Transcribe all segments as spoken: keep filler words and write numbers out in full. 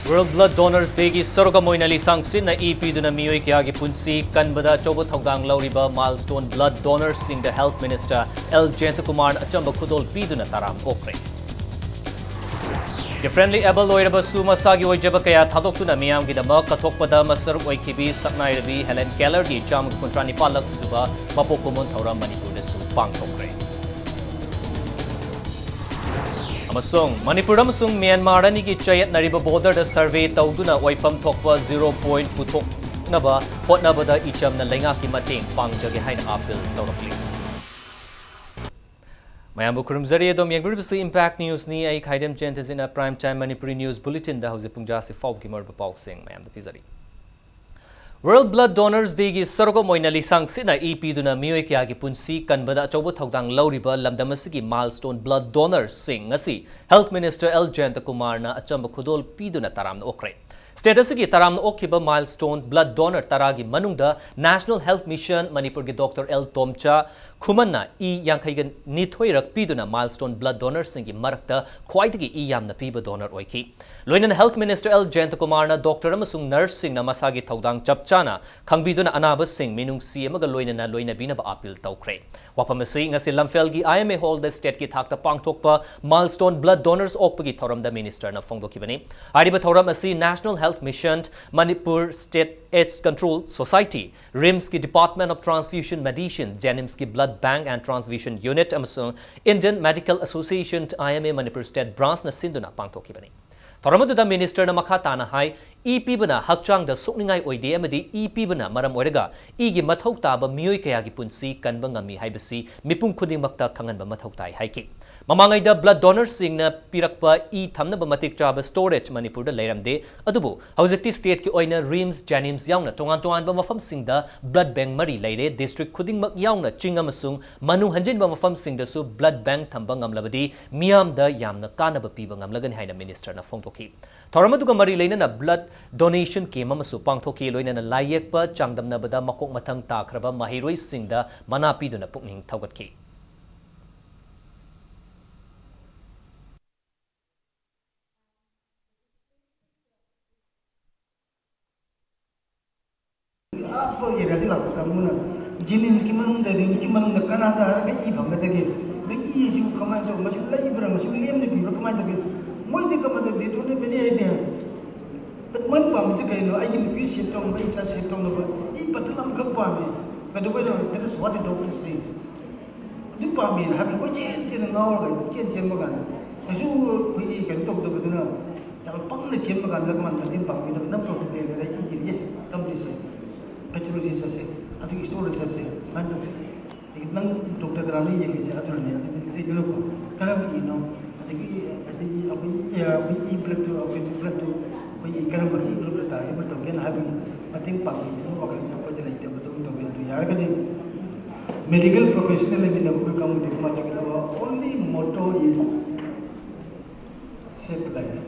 World Blood Donors Dayꯒꯤ ꯁꯔꯨꯛ ꯑꯃ ꯑꯣꯏꯅ ꯂꯤꯁꯥꯡ ꯁꯤꯠꯅ ꯏ ꯄꯤꯗꯨꯅ ꯃꯤꯑꯣꯏ ꯀꯌꯥꯒꯤ ꯄꯨꯟꯁꯤ ꯀꯟꯕꯗ ꯑꯆꯧꯕ ꯊꯧꯗꯥꯡ ꯂꯧꯔꯤꯕ Milestone Blood Donorsꯁꯤꯡꯗ Health Minister L ꯖꯌꯟꯇꯀꯨꯃꯥꯔꯅ ꯑꯆꯝꯕ ꯈꯨꯗꯣꯜ ꯄꯤꯗꯨꯅ ꯇꯔꯥꯝꯅ ꯑꯣꯛꯈ꯭ꯔꯦ꯫ Differently abled ꯑꯣꯏꯔꯕꯁꯨ ꯃꯁꯥꯒꯤ ꯑꯣꯏꯖꯕ ꯀꯌꯥ ꯊꯥꯗꯣꯛꯇꯨꯅ ꯃꯤꯌꯥꯝꯒꯤꯗꯃꯛ ꯀꯠꯊꯣꯛꯄꯗ ꯃꯁꯔꯨꯛ ꯑꯣꯏꯈꯤꯕꯤ ꯁꯛꯅꯥꯏꯔꯕꯤ Helen Kellerꯒꯤ ꯆꯥꯝꯃꯒ ꯀꯨꯟꯊ꯭ꯔꯥ ꯅꯤꯄꯥꯜꯂꯛ ꯁꯨꯕ ꯃꯄꯣꯛ ꯀꯨꯝꯑꯣꯟ ꯊꯧꯔꯝ ꯃꯅꯤꯄꯨꯔꯗꯁꯨ ꯄꯥꯡꯊꯣꯛꯈ꯭ꯔꯦ꯫ ꯑꯃꯁꯨꯡ ꯃꯅꯤꯄꯨꯔ ꯑꯃꯁꯨꯡ ꯃ꯭ꯌꯥꯟꯃꯥꯔ ꯑꯅꯤꯒꯤ ꯆꯌꯦꯠꯅꯔꯤꯕ borderꯗ survey ꯇꯧꯗꯨꯅ ꯑꯣꯏꯐꯝ ꯊꯣꯛꯄ zero point ꯄꯨꯊꯣꯛꯅꯕ ꯍꯣꯠꯅꯕꯗ ꯏꯆꯝꯅ ꯂꯩꯉꯥꯛꯀꯤ ꯃꯇꯦꯡ ꯄꯥꯡꯖꯒꯦ ꯍꯥꯏꯅ appeal ꯇꯧꯔꯛꯂꯤ꯫ ꯃꯌꯥꯝꯕꯨ ꯈꯨꯔꯨꯝꯖꯔꯤ꯫ ꯑꯗꯣꯝ ꯌꯦꯡꯕꯤꯔꯤꯕꯁꯤ Impact Newsꯅꯤ꯫ ꯑꯩ ꯈꯥꯏꯗꯦꯝ ꯖꯌꯟꯇꯖꯤꯠꯅ Prime Time ꯃꯅꯤꯄꯨꯔꯤ news bulletinꯗ ꯍꯧꯖꯤꯛ ꯄꯨꯡ ꯖꯥꯁꯤ ꯐꯥꯎꯕꯒꯤ ꯃꯔꯨꯑꯣꯏꯕ ꯄꯥꯎꯁꯤꯡ ꯃꯌꯥꯝꯗ ꯄꯤꯖꯔꯤ꯫ World Blood Donors Dayꯒꯤ ꯁꯔꯨꯛ ꯑꯃ ꯑꯣꯏꯅ ꯂꯤꯁꯥꯡ ꯁꯤꯠꯅ ꯏ ꯄꯤꯗꯨꯅ ꯃꯤꯑꯣꯏ ꯀꯌꯥꯒꯤ ꯄꯨꯟꯁꯤ ꯀꯟꯕꯗ ꯑꯆꯧꯕ ꯊꯧꯗꯥꯡ ꯂꯧꯔꯤꯕ ꯂꯝꯗꯝ ꯑꯁꯤꯒꯤ Milestone Blood Donorsꯁꯤꯡ ꯉꯁꯤ Health Minister L ꯖꯌꯟꯇꯀꯨꯃꯥꯔꯅ ꯑꯆꯝꯕ ꯈꯨꯗꯣꯜ ꯄꯤꯗꯨꯅ ꯇꯔꯥꯝꯅ ꯑꯣꯛꯈ꯭ꯔꯦ꯫ State ꯑꯁꯤꯒꯤ ꯇꯔꯥꯝꯅ ꯑꯣꯛꯈꯤꯕ Milestone Blood Donor ꯇꯔꯥꯒꯤ ꯃꯅꯨꯡꯗ National Health Mission ꯃꯅꯤꯄꯨꯔꯒꯤ Doctor L ꯇꯣꯝꯆꯥ ꯈꯨꯃꯟꯅ ꯏ ꯌꯥꯡꯈꯩꯒ ꯅꯤꯊꯣꯏꯔꯛ ꯄꯤꯗꯨꯅ Milestone Blood Donorsꯁꯤꯡꯒꯤ ꯃꯔꯛꯇ ꯈ꯭ꯋꯥꯏꯗꯒꯤ ꯏ ꯌꯥꯝꯅ ꯄꯤꯕ donor ꯑꯣꯏꯈꯤ꯫ ꯂꯣꯏꯅꯅ Health Minister L ꯖꯌꯟꯇꯀꯨꯃꯥꯔꯅ doctor ꯑꯃꯁꯨꯡ nurseꯁꯤꯡꯅ ꯃꯁꯥꯒꯤ ꯊꯧꯗꯥꯡ ꯆꯞ ꯆꯥꯅ ꯈꯪꯕꯤꯗꯨꯅ ꯑꯅꯥꯕꯁꯤꯡ ꯃꯤꯅꯨꯡꯁꯤ ꯑꯃꯒ ꯂꯣꯏꯅꯅ ꯂꯣꯏꯅꯕꯤꯅꯕ appeal ꯇꯧꯈ꯭ꯔꯦ꯫ ꯋꯥꯐꯝ ꯑꯁꯤ ꯉꯁꯤ ꯂꯝꯐꯦꯜꯒꯤ I M A hallꯗ stateꯀꯤ ꯊꯥꯛꯇ ꯄꯥꯡꯊꯣꯛꯄ Milestone Blood Donors ꯑꯣꯛꯄꯒꯤ ꯊꯧꯔꯝꯗ ministerꯅ ꯐꯣꯡꯗꯣꯛꯈꯤꯕꯅꯤ꯫ ꯍꯥꯏꯔꯤꯕ ꯊꯧꯔꯝ ꯑꯁꯤ National Health Mission, Manipur State AIDS Control Society, RIMSꯀꯤ Department of Transfusion Medicine, JNIMSꯀꯤ Blood Bank and Transfusion Unit ꯑꯃꯁꯨꯡ Indian Medical Association, I M A, Manipur State Branchꯅ ꯁꯤꯟꯗꯨꯅ ꯄꯥꯡꯊꯣꯛꯈꯤꯕꯅꯤ꯫ ꯊꯧꯔꯝ ꯑꯗꯨꯗ ministerꯅ ꯃꯈꯥ ꯇꯥꯅ ꯍꯥꯏ, ꯏ ꯄꯤꯕꯅ ꯍꯛꯆꯥꯡꯗ ꯁꯣꯛꯅꯤꯡꯉꯥꯏ ꯑꯣꯏꯗꯦ ꯑꯃꯗꯤ ꯏ ꯄꯤꯕꯅ ꯃꯔꯝ ꯑꯣꯏꯔꯒ ꯏꯒꯤ ꯃꯊꯧ ꯇꯥꯕ ꯃꯤꯑꯣꯏ ꯀꯌꯥꯒꯤ ꯄꯨꯟꯁꯤ ꯀꯟꯕ ꯉꯝꯃꯤ ꯍꯥꯏꯕꯁꯤ ꯃꯤꯄꯨꯝ ꯈꯨꯗꯤꯡꯃꯛꯇ ꯈꯪꯍꯟꯕ ꯃꯊꯧ ꯇꯥꯏ ꯍꯥꯏꯈꯤ꯫ ꯃꯃꯥꯡꯉꯩꯗ blood donorꯁꯤꯡꯅ ꯄꯤꯔꯛꯄ ꯏ ꯊꯝꯅꯕ ꯃꯇꯤꯛ ꯆꯥꯕ storage ꯃꯅꯤꯄꯨꯔꯗ ꯂꯩꯔꯝꯗꯦ, ꯑꯗꯨꯕꯨ ꯍꯧꯖꯤꯛꯇꯤ stateꯀꯤ ꯑꯣꯏꯅ RIMS, JNIMS ꯌꯥꯎꯅ ꯇꯣꯉꯥꯟ ꯇꯣꯉꯥꯟꯕ ꯃꯐꯝꯁꯤꯡꯗ blood bank ꯃꯔꯤ ꯂꯩꯔꯦ꯫ District ꯈꯨꯗꯤꯡꯃꯛ ꯌꯥꯎꯅ ꯆꯤꯡ ꯑꯃꯁꯨꯡ ꯃꯅꯨ ꯍꯟꯖꯤꯟꯕ ꯃꯐꯝꯁꯤꯡꯗꯁꯨ blood bank ꯊꯝꯕ ꯉꯝꯂꯕꯗꯤ ꯃꯤꯌꯥꯝꯗ ꯌꯥꯝꯅ ꯀꯥꯟꯅꯕ ꯄꯤꯕ ꯉꯝꯂꯒꯅꯤ ꯍꯥꯏꯅ ministerꯅ ꯐꯣꯡꯗꯣꯛꯈꯤ꯫ ꯊꯧꯔꯝ ꯑꯗꯨꯒ ꯃꯔꯤ ꯂꯩꯅꯅ blood donation camp ꯑꯃꯁꯨ ꯄꯥꯡꯊꯣꯛꯈꯤ꯫ ꯂꯣꯏꯅꯅ ꯂꯥꯏ ꯌꯦꯛꯄ ꯆꯥꯡꯗꯝꯅꯕꯗ ꯃꯀꯣꯛ ꯃꯊꯪ ꯇꯥꯈ꯭ꯔꯕ ꯃꯍꯩꯔꯣꯏꯁꯤꯡꯗ ꯃꯅꯥ ꯄꯤꯗꯨꯅ ꯄꯨꯛꯅꯤꯡ ꯊꯧꯒꯠꯈꯤ꯫ ꯑꯦꯔꯤꯌꯥꯗꯤ ꯂꯥꯛꯄ ꯀꯥꯡꯕꯨꯅ ꯖꯦꯅꯤꯝꯁꯀꯤ ꯃꯅꯨꯡꯗ, ꯔꯤꯝꯁꯀꯤ ꯃꯅꯨꯡꯗ ꯀꯅꯥꯗ ꯍꯥꯏꯔꯒ ꯏ ꯐꯪꯒꯗꯒꯦ? ꯑꯗ ꯏꯁꯤꯕꯨ ꯀꯃꯥꯏꯅ ꯇꯧꯕ? ꯃꯁꯤꯕꯨ ꯂꯩꯕ꯭ꯔꯥ? ꯃꯁꯤꯕꯨ ꯂꯦꯝꯅ ꯄꯤꯕ꯭ꯔꯥ? ꯀꯃꯥꯏꯅ ꯇꯧꯒꯦ? ꯃꯣꯏꯗꯤ ꯀꯃꯥꯏꯅ ꯇꯧ? They don't have any idea. But ꯃꯣꯏꯅ ꯄꯥꯝꯃꯤꯁꯦ ꯀꯩꯅꯣ? ꯑꯩꯒꯤ ꯅꯨꯄꯤ ꯁꯦꯞ ꯇꯧꯅꯕ, ꯑꯩ ꯏꯆꯥ ꯁꯦꯞ ꯇꯧꯅꯕ ꯏ ꯕꯇꯜ ꯑꯃꯈꯛ ꯄꯥꯝꯃꯤ꯫ ꯀꯩꯗꯧꯕꯩꯅꯣ? That is what the doctor says. ꯑꯗꯨ ꯄꯥꯝꯃꯦꯅ ꯍꯥꯏꯕ ꯀꯣꯏꯆꯦꯟ ꯆꯦꯟꯅ ꯉꯥꯎꯔꯒ ꯀꯣꯏꯆꯦꯟ ꯆꯦꯟꯕ ꯀꯥꯟꯗ ꯀꯩꯁꯨ ꯑꯩꯈꯣꯏꯒꯤ ꯀꯩꯅꯣ ꯇꯧꯗꯕꯗꯨꯅ ꯌꯥꯝ ꯄꯪꯅ ꯆꯦꯟꯕ ꯀꯥꯟꯗ ꯀꯃꯥꯏꯅ ꯃꯇꯦꯡ ꯄꯥꯡꯕꯤꯅꯕ? ꯅꯪ ꯄ꯭ꯔꯣꯕ꯭ꯂꯦꯝ ꯂꯩꯔꯦ, ꯏꯒꯤꯗꯤ, yes, come this side, pathology ꯆꯠꯁꯦ, ꯑꯗꯨꯒꯤ ꯏꯁꯇꯣꯔꯗ ꯆꯠꯁꯦ, ꯑꯗꯨꯃꯥꯏꯅ ꯇꯧꯁꯦ꯫ ꯑꯗꯒꯤ ꯅꯪ ꯗꯣꯛꯇꯔ ꯀꯅꯥꯅꯣ ꯌꯦꯡꯉꯤꯁꯦ? ꯑꯗꯨꯅꯅꯦ, ꯑꯗꯨꯗꯤ ꯂꯩꯗꯅꯀꯣ, ꯀꯔꯝꯕ ꯏꯅꯣ? ꯑꯗꯒꯤ ꯑꯗꯒꯤ ꯑꯩꯈꯣꯏꯒꯤ ꯑꯦ, ꯑꯩꯈꯣꯏꯒꯤ ꯏ ꯕ꯭ꯂꯗꯇꯨ, ꯑꯩꯈꯣꯏꯒꯤ ꯕ꯭ꯂꯗꯇꯨ ꯑꯩꯈꯣꯏꯒꯤ ꯀꯔꯝꯕ ꯏ ꯒ꯭ꯔꯨꯞꯇ ꯇꯥꯒꯦ, ꯑꯃ ꯇꯧꯒꯦꯅ ꯍꯥꯏꯕꯒꯤ ꯃꯇꯦꯡ ꯄꯥꯡꯕꯤꯅꯕ ꯋꯥꯈꯜꯁꯦ ꯑꯩꯈꯣꯏꯗ ꯂꯩꯇꯕꯗꯧꯅ ꯇꯧꯋꯤ꯫ ꯑꯗꯨ ꯌꯥꯔꯒꯗꯤ ꯃꯦꯗꯤꯀꯦꯜ ꯄ꯭ꯔꯣꯐꯦꯁꯅꯦꯜ ꯂꯩꯃꯤꯟꯅꯕ ꯑꯩꯈꯣꯏ ꯀꯥꯡꯕꯨꯗꯤ ꯀꯃꯥꯏꯅ ꯇꯧꯒꯦ? Our only motto is save life.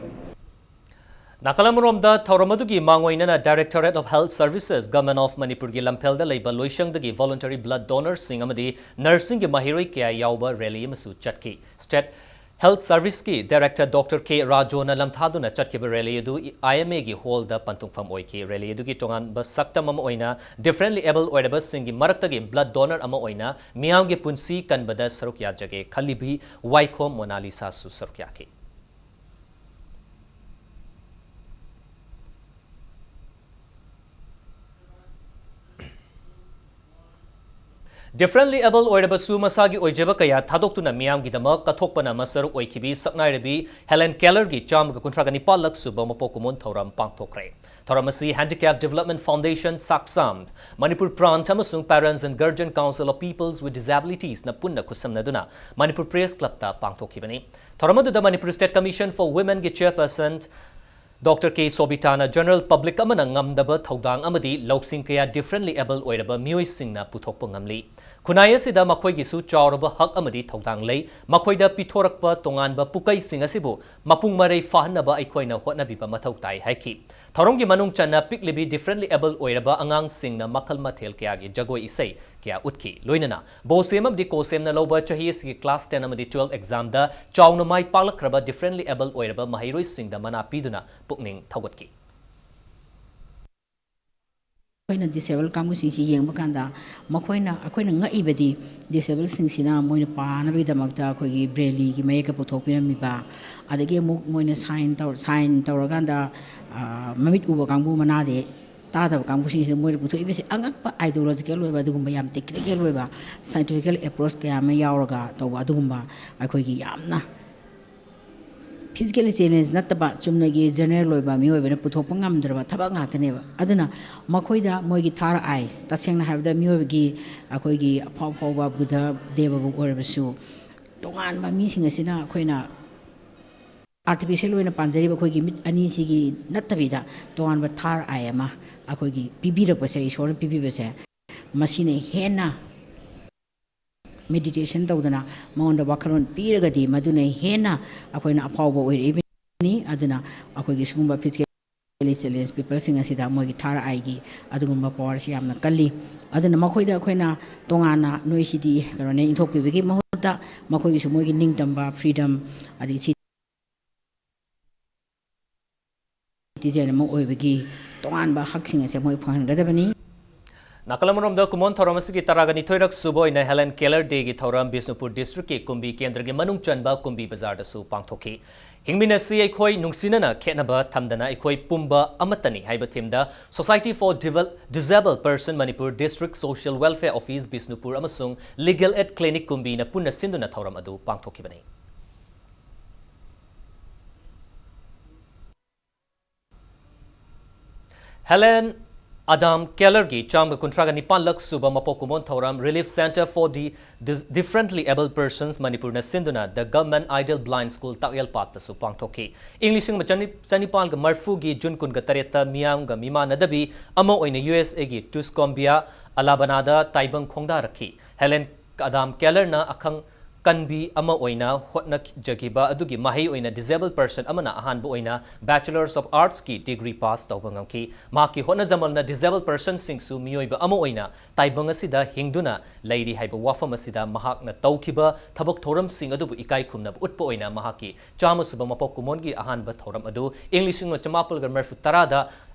ꯅꯥꯀꯜ ꯑꯃꯔꯣꯝꯗ ꯊꯧꯔꯝ ꯑꯗꯨꯒꯤ ꯃꯥꯡꯑꯣꯏꯅꯅ Directorate of Health Services, Government of ꯃꯅꯤꯄꯨꯔꯒꯤ ꯂꯝꯐꯦꯜꯗ ꯂꯩꯕ ꯂꯣꯏꯁꯪꯗꯒꯤ voluntary blood donorꯁꯤꯡ ꯑꯃꯗꯤ ꯅꯔꯁꯁꯤꯡꯒꯤ ꯃꯍꯩꯔꯣꯏ ꯀꯌꯥ ꯌꯥꯎꯕ ꯔꯦꯂꯤ ꯑꯃꯁꯨ ꯆꯠꯈꯤ꯫ State Health Serviceꯀꯤ Director Doctor K ꯔꯥꯖꯣꯅ ꯂꯝꯊꯥꯗꯨꯅ ꯆꯠꯈꯤꯕ ꯔꯦꯂꯤ ꯑꯗꯨ IMAꯒꯤ ꯍꯣꯜꯗ ꯄꯟꯊꯨꯡꯐꯝ ꯑꯣꯏꯈꯤ꯫ ꯔꯦꯂꯤ ꯑꯗꯨꯒꯤ ꯇꯣꯉꯥꯟꯕ ꯁꯛꯇꯝ ꯑꯃ ꯑꯣꯏꯅ differently able ꯑꯣꯏꯔꯕꯁꯤꯡꯒꯤ ꯃꯔꯛꯇꯒꯤ blood donor ꯑꯃ ꯑꯣꯏꯅ ꯃꯤꯌꯥꯝꯒꯤ ꯄꯨꯟꯁꯤ ꯀꯟꯕꯗ ꯁꯔꯨꯛ ꯌꯥꯖꯒꯦ ꯈꯜꯂꯤꯕꯤ ꯋꯥꯏꯈꯣꯝ ꯃꯣꯅꯥꯂꯤꯁꯥꯁꯨ ꯁꯔꯨꯛ ꯌꯥꯈꯤ꯫ Differently able ꯑꯣꯏꯔꯕꯁꯨ ꯃꯁꯥꯒꯤ ꯑꯣꯏꯖꯕ ꯀꯌꯥ ꯊꯥꯗꯣꯛꯇꯨꯅ ꯃꯤꯌꯥꯝꯒꯤꯗꯃꯛ ꯀꯠꯊꯣꯛꯄꯅ ꯃꯁꯔꯨꯛ ꯑꯣꯏꯈꯤꯕꯤ ꯁꯛꯅꯥꯏꯔꯕꯤ ꯍꯦꯂꯦꯟ ꯀꯦꯂꯔꯒꯤ ꯆꯥꯝꯃꯒ ꯀꯨꯟꯊ꯭ꯔꯥꯒ ꯅꯤꯄꯥꯜꯂꯛ ꯁꯨꯕ ꯃꯄꯣꯛ ꯀꯨꯝꯑꯣꯟ ꯊꯧꯔꯝ ꯄꯥꯡꯊꯣꯛꯈ꯭ꯔꯦ꯫ ꯊꯧꯔꯝ ꯑꯁꯤ Handicap Development Foundation, ꯁꯥꯛꯁꯥꯝ, ꯃꯅꯤꯄꯨꯔ ꯄ꯭ꯔꯥꯟꯠ ꯑꯃꯁꯨꯡ Parents and Guardian Council of Peoples with Disabilitiesꯅ ꯄꯨꯟꯅ ꯈꯨꯠꯁꯝꯅꯗꯨꯅ ꯃꯅꯤꯄꯨꯔ ꯄ꯭ꯔꯦꯁ ꯀ꯭ꯂꯕꯇ ꯄꯥꯡꯊꯣꯛꯈꯤꯕꯅꯤ꯫ ꯊꯧꯔꯝ ꯑꯗꯨꯗ ꯃꯅꯤꯄꯨꯔ ꯁ꯭ꯇꯦꯠ ꯀꯃꯤꯁꯟ ꯐꯣꯔ ꯋꯨꯃꯦꯟꯒꯤ ꯆꯦꯌꯔꯄꯔꯁꯟ ꯗꯣꯛꯇꯔ ꯀꯦ ꯁꯣꯕꯤꯇꯥꯅ general public ꯑꯃꯅ ꯉꯝꯗꯕ ꯊꯧꯗꯥꯡ ꯑꯃꯗꯤ ꯂꯧꯁꯤꯡ ꯀꯌꯥ differently able ꯑꯣꯏꯔꯕ ꯃꯤꯑꯣꯏꯁꯤꯡꯅ ꯄꯨꯊꯣꯛꯄ ꯉꯝꯂꯤ꯫ ꯈꯨꯟꯅꯥꯏ ꯑꯁꯤꯗ ꯃꯈꯣꯏꯒꯤꯁꯨ ꯆꯥꯎꯔꯕ ꯍꯛ ꯑꯃꯗꯤ ꯊꯧꯗꯥꯡ ꯂꯩ꯫ ꯃꯈꯣꯏꯗ ꯄꯤꯊꯣꯔꯛꯄ ꯇꯣꯉꯥꯟꯕ ꯄꯨꯀꯩꯁꯤꯡ ꯑꯁꯤꯕꯨ ꯃꯄꯨꯡ ꯃꯔꯩ ꯐꯥꯍꯟꯅꯕ ꯑꯩꯈꯣꯏꯅ ꯍꯣꯠꯅꯕꯤꯕ ꯃꯊꯧ ꯇꯥꯏ ꯍꯥꯏꯈꯤ꯫ ꯊꯧꯔꯝꯒꯤ ꯃꯅꯨꯡ ꯆꯟꯅ ꯄꯤꯛꯂꯤꯕꯤ differently able ꯑꯣꯏꯔꯕ ꯑꯉꯥꯡꯁꯤꯡꯅ ꯃꯈꯜ ꯃꯊꯦꯜ ꯀꯌꯥꯒꯤ ꯖꯒꯣꯏ ꯏꯁꯩ ꯀꯌꯥ ꯎꯠꯈꯤ꯫ ꯂꯣꯏꯅꯅ ꯕꯣꯁꯦꯝ ꯑꯃꯗꯤ ꯀꯣꯁꯦꯝꯅ ꯂꯧꯕ ꯆꯍꯤ ꯑꯁꯤꯒꯤ class ten ꯑꯃꯗꯤ twelve examꯗ ꯆꯥꯎꯅ ꯃꯥꯏ ꯄꯥꯛꯂꯛꯈ꯭ꯔꯕ differently able ꯑꯣꯏꯔꯕ ꯃꯍꯩꯔꯣꯏꯁꯤꯡꯗ ꯃꯅꯥ ꯄꯤꯗꯨꯅ ꯄꯨꯛꯅꯤꯡ ꯊꯧꯒꯠꯈꯤ꯫ ꯑꯩꯈꯣꯏꯅ ꯗꯤꯁꯦꯕꯜ ꯀꯥꯡꯕꯨꯁꯤꯡꯁꯤ ꯌꯦꯡꯕ ꯀꯥꯟꯗ, ꯃꯈꯣꯏꯅ, ꯑꯩꯈꯣꯏꯅ ꯉꯛꯏꯕꯗꯤ, ꯗꯤꯁꯦꯕꯜꯁꯤꯡꯁꯤꯅ ꯃꯣꯏꯅ ꯄꯥꯅꯕꯒꯤꯗꯃꯛꯇ ꯑꯩꯈꯣꯏꯒꯤ ꯕ꯭ꯔꯦꯂꯤꯒꯤ ꯃꯌꯦꯛꯀ ꯄꯨꯊꯣꯛꯄꯤꯔꯝꯃꯤꯕ, ꯑꯗꯒꯤ ꯑꯃꯨꯛ ꯃꯣꯏꯅ ꯁꯥꯏꯟ ꯇꯧ-, ꯁꯥꯏꯟ ꯇꯧꯔꯀꯥꯟꯗ, ꯑ, ꯃꯃꯤꯠ ꯎꯕ ꯀꯥꯡꯕꯨ, ꯃꯅꯥꯗꯤ ꯇꯥꯗꯕ ꯀꯥꯡꯕꯨꯁꯤꯡꯁꯤꯗ ꯃꯣꯏꯅ ꯄꯨꯊꯣꯛꯏꯕꯁꯤ ꯑꯉꯛꯄ ꯑꯥꯏꯗꯤꯌꯣꯂꯣꯖꯤꯀꯦꯜ ꯑꯣꯏꯕ, ꯑꯗꯨꯒꯨꯝꯕ ꯌꯥꯝ ꯇꯦꯛꯅꯤꯀꯦꯜ ꯑꯣꯏꯕ, ꯁꯥꯏꯟꯇꯤꯐꯤꯀꯦꯜ ꯑꯦꯄ꯭ꯔꯣꯆ ꯀꯌꯥ ꯑꯃ ꯌꯥꯎꯔꯒ ꯇꯧꯕ, ꯑꯗꯨꯒꯨꯝꯕ ꯑꯩꯈꯣꯏꯒꯤ ꯌꯥꯝꯅ ꯐꯤꯖꯤꯀꯦꯜꯂꯤ ꯆꯦꯂꯦꯟꯖ ꯅꯠꯇꯕ, ꯆꯨꯝꯅꯒꯤ ꯖꯦꯅꯔꯦꯜ ꯑꯣꯏꯕ ꯃꯤꯑꯣꯏꯕꯅ ꯄꯨꯊꯣꯛꯄ ꯉꯝꯗ꯭ꯔꯕ ꯊꯕꯛ ꯉꯥꯛꯇꯅꯦꯕ꯫ ꯑꯗꯨꯅ ꯃꯈꯣꯏꯗ ꯃꯣꯏꯒꯤ ꯊꯥꯔ ꯑꯥꯏꯁ, ꯇꯁꯦꯡꯅ ꯍꯥꯏꯔꯕꯗ ꯃꯤꯑꯣꯏꯕꯒꯤ, ꯑꯩꯈꯣꯏꯒꯤ ꯑꯐꯥꯎ ꯑꯐꯥꯎꯕ ꯕꯨꯙ ꯗꯦꯕꯕꯨ ꯑꯣꯏꯔꯕꯁꯨ, ꯇꯣꯉꯥꯟꯕ ꯃꯤꯁꯤꯡ ꯑꯁꯤꯅ ꯑꯩꯈꯣꯏꯅ ꯑꯥꯔꯇꯤꯐꯤꯁꯦꯜ ꯑꯣꯏꯅ ꯄꯥꯟꯖꯔꯤꯕ ꯑꯩꯈꯣꯏꯒꯤ ꯃꯤꯠ ꯑꯅꯤꯁꯤꯒꯤ ꯅꯠꯇꯕꯤꯗ, ꯇꯣꯉꯥꯟꯕ ꯊꯥꯔ ꯑꯥꯏ ꯑꯃ ꯑꯩꯈꯣꯏꯒꯤ ꯄꯤꯕꯤꯔꯛꯄꯁꯦ, ꯏꯁꯣꯔꯅ ꯄꯤꯕꯤꯕꯁꯦ, ꯃꯁꯤꯅ ꯍꯦꯟꯅ ꯃꯦꯗꯤꯇꯦꯁꯟ ꯇꯧꯗꯅ ꯃꯉꯣꯟꯗ ꯋꯥꯈꯜꯂꯣꯟ ꯄꯤꯔꯒꯗꯤ, ꯃꯗꯨꯅ ꯍꯦꯟꯅ ꯑꯩꯈꯣꯏꯅ ꯑꯐꯥꯎꯕ ꯑꯣꯏꯔꯛꯏꯕꯅꯤ꯫ ꯑꯗꯨꯅ ꯑꯩꯈꯣꯏꯒꯤ ꯁꯤꯒꯨꯝꯕ ꯐꯤꯖꯤꯀꯦꯜꯂꯤ ꯆꯦꯂꯦꯟꯖ ꯄꯤꯄꯜꯁꯤꯡ ꯑꯁꯤꯗ ꯃꯣꯏꯒꯤ ꯊꯥꯔ ꯑꯥꯏꯒꯤ ꯑꯗꯨꯒꯨꯝꯕ ꯄꯋꯥꯔꯁꯤ ꯌꯥꯝꯅ ꯀꯜꯂꯤ꯫ ꯑꯗꯨꯅ ꯃꯈꯣꯏꯗ ꯑꯩꯈꯣꯏꯅ ꯇꯣꯉꯥꯟꯅ ꯅꯣꯏꯁꯤꯗꯤ ꯀꯩꯅꯣꯅꯦ ꯏꯟꯊꯣꯛꯄꯤꯕꯒꯤ ꯃꯍꯨꯠꯇ, ꯃꯈꯣꯏꯒꯤꯁꯨ ꯃꯣꯏꯒꯤ ꯅꯤꯡꯇꯝꯕ, ꯐ꯭ꯔꯤꯗꯝ, ꯑꯗꯩ ꯁꯤ ꯁꯤꯇꯤꯖꯦꯟ ꯑꯃ ꯑꯣꯏꯕꯒꯤ ꯇꯣꯉꯥꯟꯕ ꯍꯛꯁꯤꯡ ꯑꯁꯦ ꯃꯣꯏ ꯐꯪꯍꯟꯒꯗꯕꯅꯤ꯫ ꯅꯥꯀꯜ ꯑꯃꯔꯣꯝꯗ, ꯀꯨꯃꯣꯟ ꯊꯧꯔꯝ ꯑꯁꯤꯒꯤ ꯇꯔꯥꯒ ꯅꯤꯊꯣꯏꯔꯛ ꯁꯨꯕ ꯑꯣꯏꯅ ꯍꯦꯂꯦꯟ ꯀꯦꯂꯔ ꯗꯦꯒꯤ ꯊꯧꯔꯝ ꯕꯤꯁꯅꯨꯄꯨꯔ ꯗꯤꯁꯇ꯭ꯔꯤꯛꯀꯤ ꯀꯨꯝꯕꯤ ꯀꯦꯟꯗ꯭ꯔꯒꯤ ꯃꯅꯨꯡ ꯆꯟꯕ ꯀꯨꯝꯕꯤ ꯕꯖꯥꯔꯗꯁꯨ ꯄꯥꯡꯊꯣꯛꯈꯤ꯫ ꯍꯤꯡꯃꯤꯟꯅꯁꯤ ꯑꯩꯈꯣꯏ, ꯅꯨꯡꯁꯤꯅꯅ ꯈꯦꯠꯅꯕ ꯊꯝꯗꯅ ꯑꯩꯈꯣꯏ ꯄꯨꯝꯕ ꯑꯃꯠꯇꯅꯤ ꯍꯥꯏꯕ ꯊꯤꯝꯗ Society for Divel-, Disabled Person Manipur District Social Welfare Office Bishnupur ꯑꯃꯁꯨꯡ Legal Aid Clinic ꯀꯨꯝꯕꯤꯅ ꯄꯨꯟꯅ ꯁꯤꯟꯗꯨꯅ ꯊꯧꯔꯝ ꯑꯗꯨ ꯄꯥꯡꯊꯣꯛꯈꯤꯕꯅꯤ꯫ ꯍꯦꯂꯦꯟ ꯑꯗꯥꯝ ꯀꯦꯂꯔꯒꯤ ꯆꯥꯝꯃꯒ ꯀꯨꯟꯊ꯭ꯔꯥꯒ ꯅꯤꯄꯥꯟꯂꯛ ꯁꯨꯕ ꯃꯄꯣꯛ ꯀꯨꯝꯑꯣꯟ ꯊꯧꯔꯝ Relief Centre for the Dis-, Differently Abled Persons ꯃꯅꯤꯄꯨꯔꯅ ꯁꯤꯟꯗꯨꯅ The Government Ideal Blind School ꯇꯥꯛꯌꯦꯜꯄꯥꯠꯇꯁꯨ ꯄꯥꯡꯊꯣꯛꯈꯤ꯫ ꯏꯪ ꯂꯤꯁꯤꯡ ꯑꯃ ꯆꯅꯤ-, ꯆꯅꯤꯄꯥꯜꯒ ꯃꯔꯤꯐꯨꯒꯤ ꯖꯨꯟ ꯀꯨꯟꯒ ꯇꯔꯦꯠꯇ ꯃꯤꯌꯥꯝꯒ ꯃꯤꯃꯥꯟꯅꯗꯕꯤ ꯑꯃ ꯑꯣꯏꯅ ꯌꯨ ꯑꯦꯁ ꯑꯦꯒꯤ ꯇꯨꯁꯀꯣꯝꯕꯤꯌꯥ, ꯑꯂꯥꯕꯥꯅꯥꯗ ꯇꯥꯏꯕꯪ ꯈꯣꯡꯗꯥꯔꯛꯈꯤ꯫ ꯍꯦꯂꯦꯟ ꯑꯗꯥꯝ ꯀꯦꯂꯔꯅ ꯑꯈꯪ ꯀꯟꯕꯤ ꯑꯃ ꯑꯣꯏꯅ ꯍꯣꯠꯅꯖꯈꯤꯕ ꯑꯗꯨꯒꯤ ꯃꯍꯩ ꯑꯣꯏꯅ disabled person ꯑꯃꯅ ꯑꯍꯥꯟꯕ ꯑꯣꯏꯅ Bachelors of Arts ꯀꯤ degree pass ꯇꯧꯕ ꯉꯝꯈꯤ꯫ ꯃꯍꯥꯛꯀꯤ ꯍꯣꯠꯅꯖꯃꯜꯅ disabled person ꯁꯤꯡꯁꯨ ꯃꯤꯑꯣꯏꯕ ꯑꯃ ꯑꯣꯏꯅ ꯇꯥꯏꯕꯪ ꯑꯁꯤꯗ ꯍꯤꯡꯗꯨꯅ ꯂꯩꯔꯤ ꯍꯥꯏꯕ ꯋꯥꯐꯝ ꯑꯁꯤꯗ ꯃꯍꯥꯛꯅ ꯇꯧꯈꯤꯕ ꯊꯕꯛ ꯊꯧꯔꯝꯁꯤꯡ ꯑꯗꯨꯕꯨ ꯏꯀꯥꯏ ꯈꯨꯝꯅꯕ ꯎꯠꯄ ꯑꯣꯏꯅ ꯃꯍꯥꯛꯀꯤ ꯆꯥꯝꯃ ꯁꯨꯕ ꯃꯄꯣꯛ ꯀꯨꯝꯑꯣꯟꯒꯤ ꯑꯍꯥꯟꯕ ꯊꯧꯔꯝ ꯑꯗꯨ ꯏꯪ ꯂꯤꯁꯤꯡ ꯑꯃ ꯆꯃꯥꯄꯜꯒ ꯃꯔꯤꯐꯨ ꯇꯔꯥꯗ